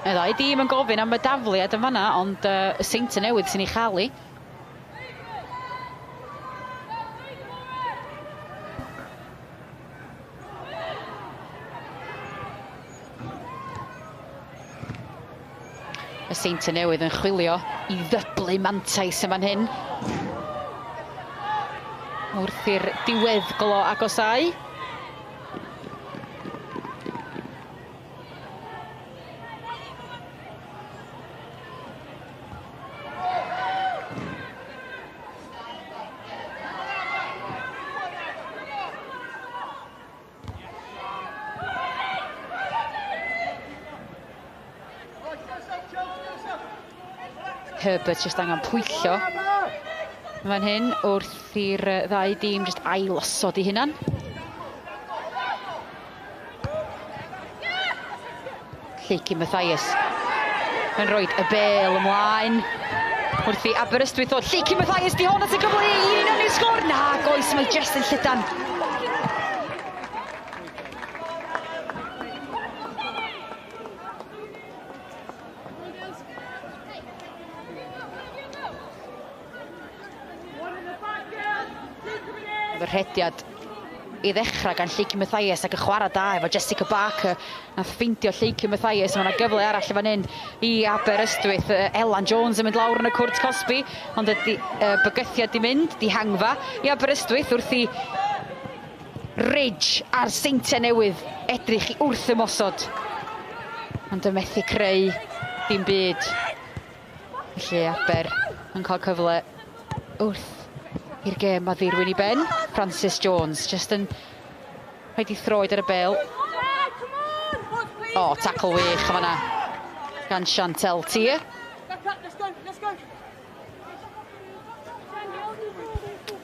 Y ddau dîm yn gofyn am y dafliad yn fanna, ond y Seintiau Newydd sy'n ei chael hi. Y Seintiau Newydd yn chwilio i ddyblu mantais yn fan hyn. Wrth i'r diweddglo agosáu. Herbert jyst angen pwyllo fan hyn wrth i'r ddau dîm jyst ailosod eu hunan. Lleucu Mathias yn rhoi y bêl ymlaen wrth i Aberystwyth ddod. Lleucu Mathias di hwn at y gyfle i un o'n sgôr. Na, goes, mae jyst yn llydan. Oedd y rhediad i ddechrau gan Lleucu Mathias ac y chwarae da efo Jessica Barker. Nath ffeindio Lleucu Mathias, mae yna gyfle arall fan hyn i Aberystwyth. Elan Jones yn mynd lawr yn y cwrt cosbi, ond y bygythiad di mynd, dihangfa i Aberystwyth wrth i Ridge a'r Seintiau Newydd edrych i wrth ymosod. Ond yn methu creu dim byd. Felly Aber yn cael cyfle wrth i'r gêm a ddirwyn i ben. Francis Jones jyst yn rhaid i throed ar y bêl. O, tackle wych yn fan'na gan Chantel Tier.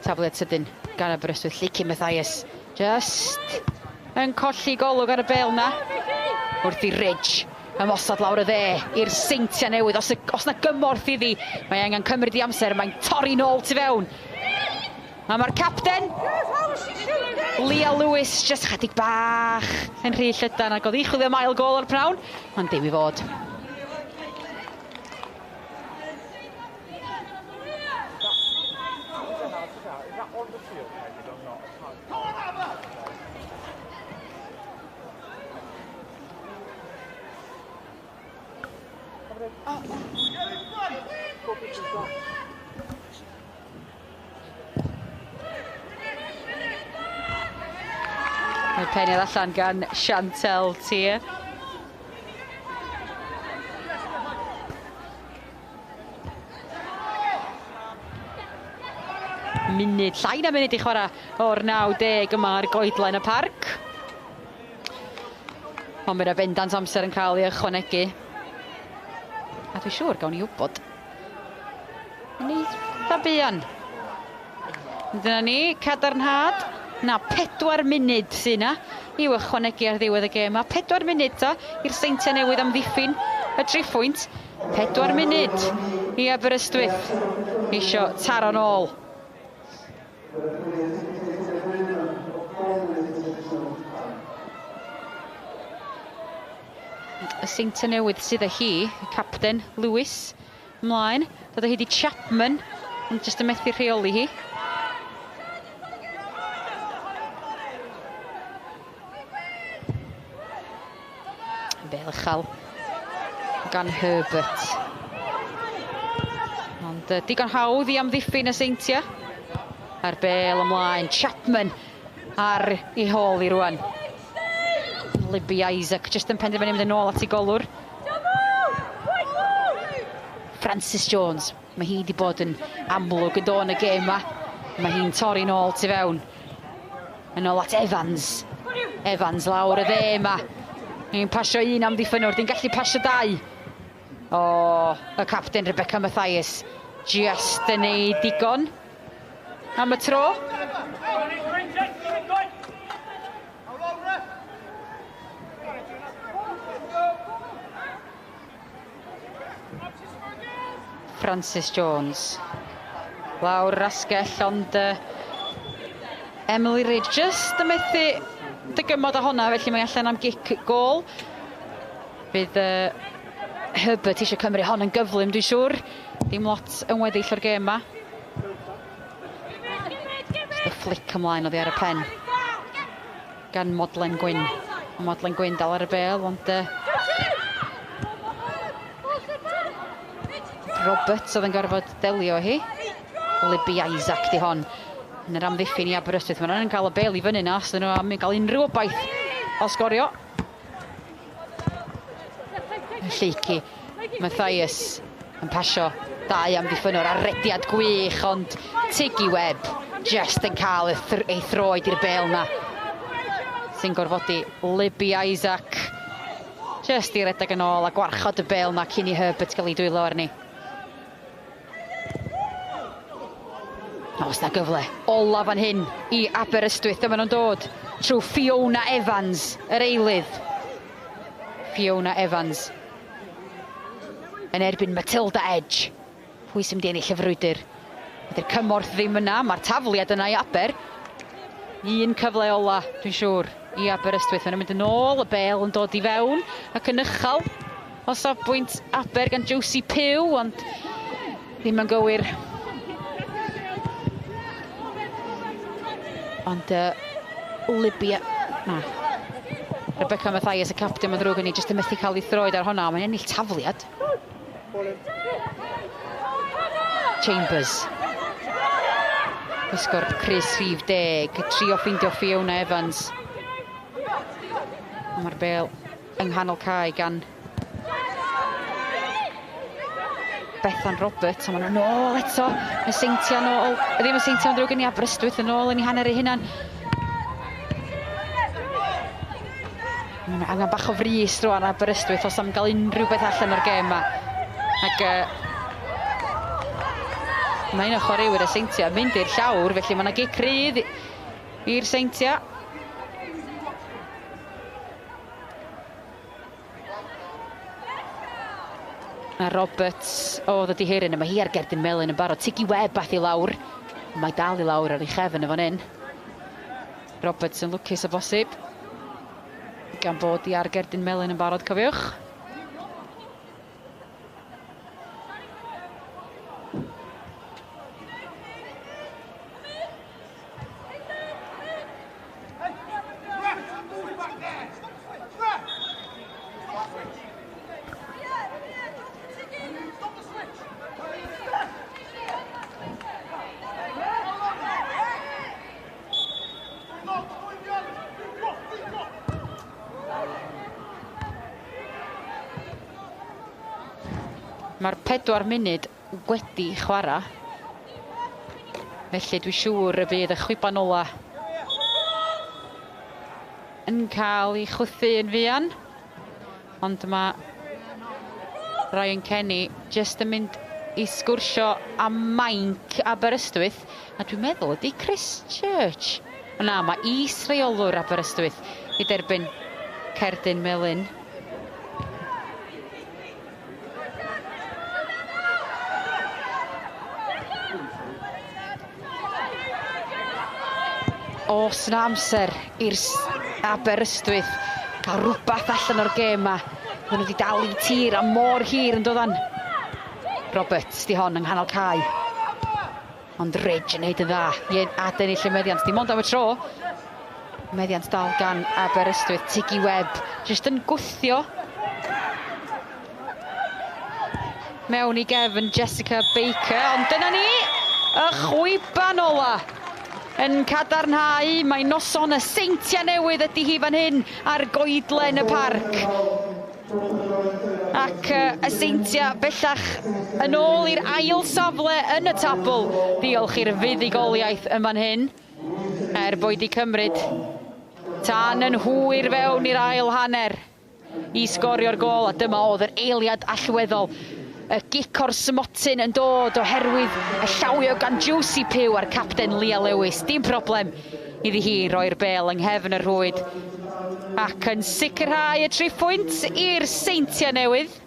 Tafliad sydyn gan Aberystwyth. Lleucu Mathias jyst yn colli golwg ar y bêl na. Wrth i Ridge ymosod lawr y dde i'r Seintiau Newydd. Os na gymorth iddi, mae angen cymryd i amser, mae'n torri nôl tu fewn. A mae'r capten, Leah Lewis, jyst chydig bach yn rhy llydan ac oedd hi chwilio am ail gôl o'r pnawn, ond dim i fod. Mae peniad allan gan Chantel Tier. Munud, llai na munud i chwarae o'r 90 yma ar goedlen y parc. Ond mae yna bendant amser yn cael ei ychwanegu. A dwi'n siŵr gawn ni wybod yn eitha buan. Dyna ni, cadarnhad. Na, 4 munud sy'n yna i'w ychwanegu ar ddiwedd y gêm. A 4 munud ta i'r Seintiau Newydd amddiffyn y triphwynt. 4 munud i Aberystwyth isio taro'n ôl. Y Seintiau Newydd sydd â hi, y capten Lewis, ymlaen. Dod o hyd i Chapman, ond jyst yn methu rheoli hi. Bel uchel gan Herbert. Ond digon hawdd i amddiffyn y Seintiau. A'r bel ymlaen, Chapman ar ei hôl i rwan. Libby Isaac jyst yn penderfynu mynd yn ôl at ei golwr. Francis Jones, mae hi wedi bod yn amlwg yn dod yn y gêm yma. Mae hi'n torri'n ôl tu fewn. Yn ôl at Evans. Evans lawr y dde yma. Hi'n pasio un amddiffynwr, di'n gallu pasio dau. O, y capten Rebecca Mathias just yn ei digon am y tro. Francis Jones lawr yr asgell, ond Emily Ridge just yn methu dygymod â honna, felly mae allan am gic gôl. Bydd Herbert eisiau cymryd hon yn gyflym, dwi'n siŵr. Dim lot yn weddill o'r gêm yma. Just y flick ymlaen oddi ar y pen gan Modlen Gwyn. Modlen Gwyn dal ar y bêl, ond Roberts oedd yn gorfod delio hi. Libby Isaac di hon yn yr amddiffyn i Aberystwyth. Maen nhw'n cael y bêl i fyny na, os ydyn nhw am gael unrhyw obaith o sgorio. Lleucu Mathias yn pasio dau amddiffynwr ar rediad gwych, ond Tiggy Webb just yn cael ei throed i'r bêl na. Sy'n gorfodi Libby Isaac just i redeg yn ôl a gwarchod y bêl na cyn i Herbert gael ei dwylo arni. Oes na gyfle ola fan hyn i Aberystwyth. Dyma nhw'n dod trwy Fiona Evans, yr eilydd. Fiona Evans yn erbyn Matilda Edge. Pwy sy'n mynd i ennill y frwydr? Ydy'r cymorth ddim yna, mae'r tafliad yna i Aber. Un cyfle ola, dwi'n siŵr, i Aberystwyth. Maen nhw'n mynd yn ôl, y bêl yn dod i fewn ac yn uchel o safbwynt Aber gan Josie Pugh, ond ddim yn gywir. Ond Libya, na. Rebecca Mathias, y capten, mae'n ddrwg yn ni, jyst yn methu cael ei throed ar honna. Mae'n ennill tafliad. Chambers. Ysgor crys rhif 10, trio ffeindio Fiona Evans. Mae'r bêl yng nghanol cae gan Bethan Roberts, a maen nhw'n ôl eto, y Seintiau nôl, ddim y Seintiau yn ddrwg yn ei Aberystwyth yn ôl yn ei hanner ei hunan. Mae'n angen bach o frys rwan Aberystwyth os am gael unrhyw beth allan o'r gêm yma. Ac mae un o chwaraewyr y Seintiau yn mynd i'r llawr, felly mae yna gic rydd i'r Seintiau. A Roberts oedd y dihiryn, a mae hi ar gerdyn melyn yn barod. Tiggy Webb ath i lawr. Mae dal i lawr ar ei chefn yn fan hyn. Roberts yn lwcus o bosib. Gan bod hi ar gerdyn melyn yn barod, cofiwch. Mae'r 4 munud wedi chwarae. Felly dwi'n siŵr y bydd y chwiban ola yn cael ei chwythu yn fuan. Ond mae Ryan Kenny jyst yn mynd i sgwrsio am mainc Aberystwyth. A dwi'n meddwl ydy Chris Church. O na, mae is-reolwr Aberystwyth i derbyn cerdyn melyn. Oes 'na amser i'r Aberystwyth cael rhywbeth allan o'r gêm 'ma. Maen nhw wedi dal i tir am mor hir yn doeddan. Roberts di hon yng nghanol cae. Ond Ridge yn neud yn dda i adennill y meddiant. Dim ond am y tro. Meddiant dal gan Aberystwyth. Tiggy Webb jyst yn gwthio mewn i gefn Jessica Baker. Ond dyna ni, y chwiban ola yn cadarnhau mae noson y Seintiau Newydd ydy hi fan hyn ar goedlen y parc. Ac y Seintiau bellach yn ôl i'r ail safle yn y tabl. Diolch i'r fuddugoliaeth yn fan hyn. Er bod wedi cymryd tan yn hwyr fewn i'r ail hanner i sgorio'r gôl, a dyma oedd yr eiliad allweddol. Y gic o'r smotyn yn dod oherwydd y llawio gan Josie Pugh a'r capten Leah Lewis. Dim problem iddi hi roi'r bêl yng nghefn y rhwyd ac yn sicrhau y 3 pwynt i'r Seintiau Newydd.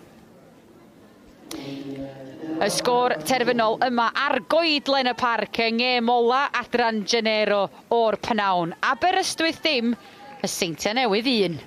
Y sgôr terfynol yma ar goedlen y parc yng ngêm ola adran Genero o'r pnawn. Aberystwyth dim, y Seintiau Newydd 1.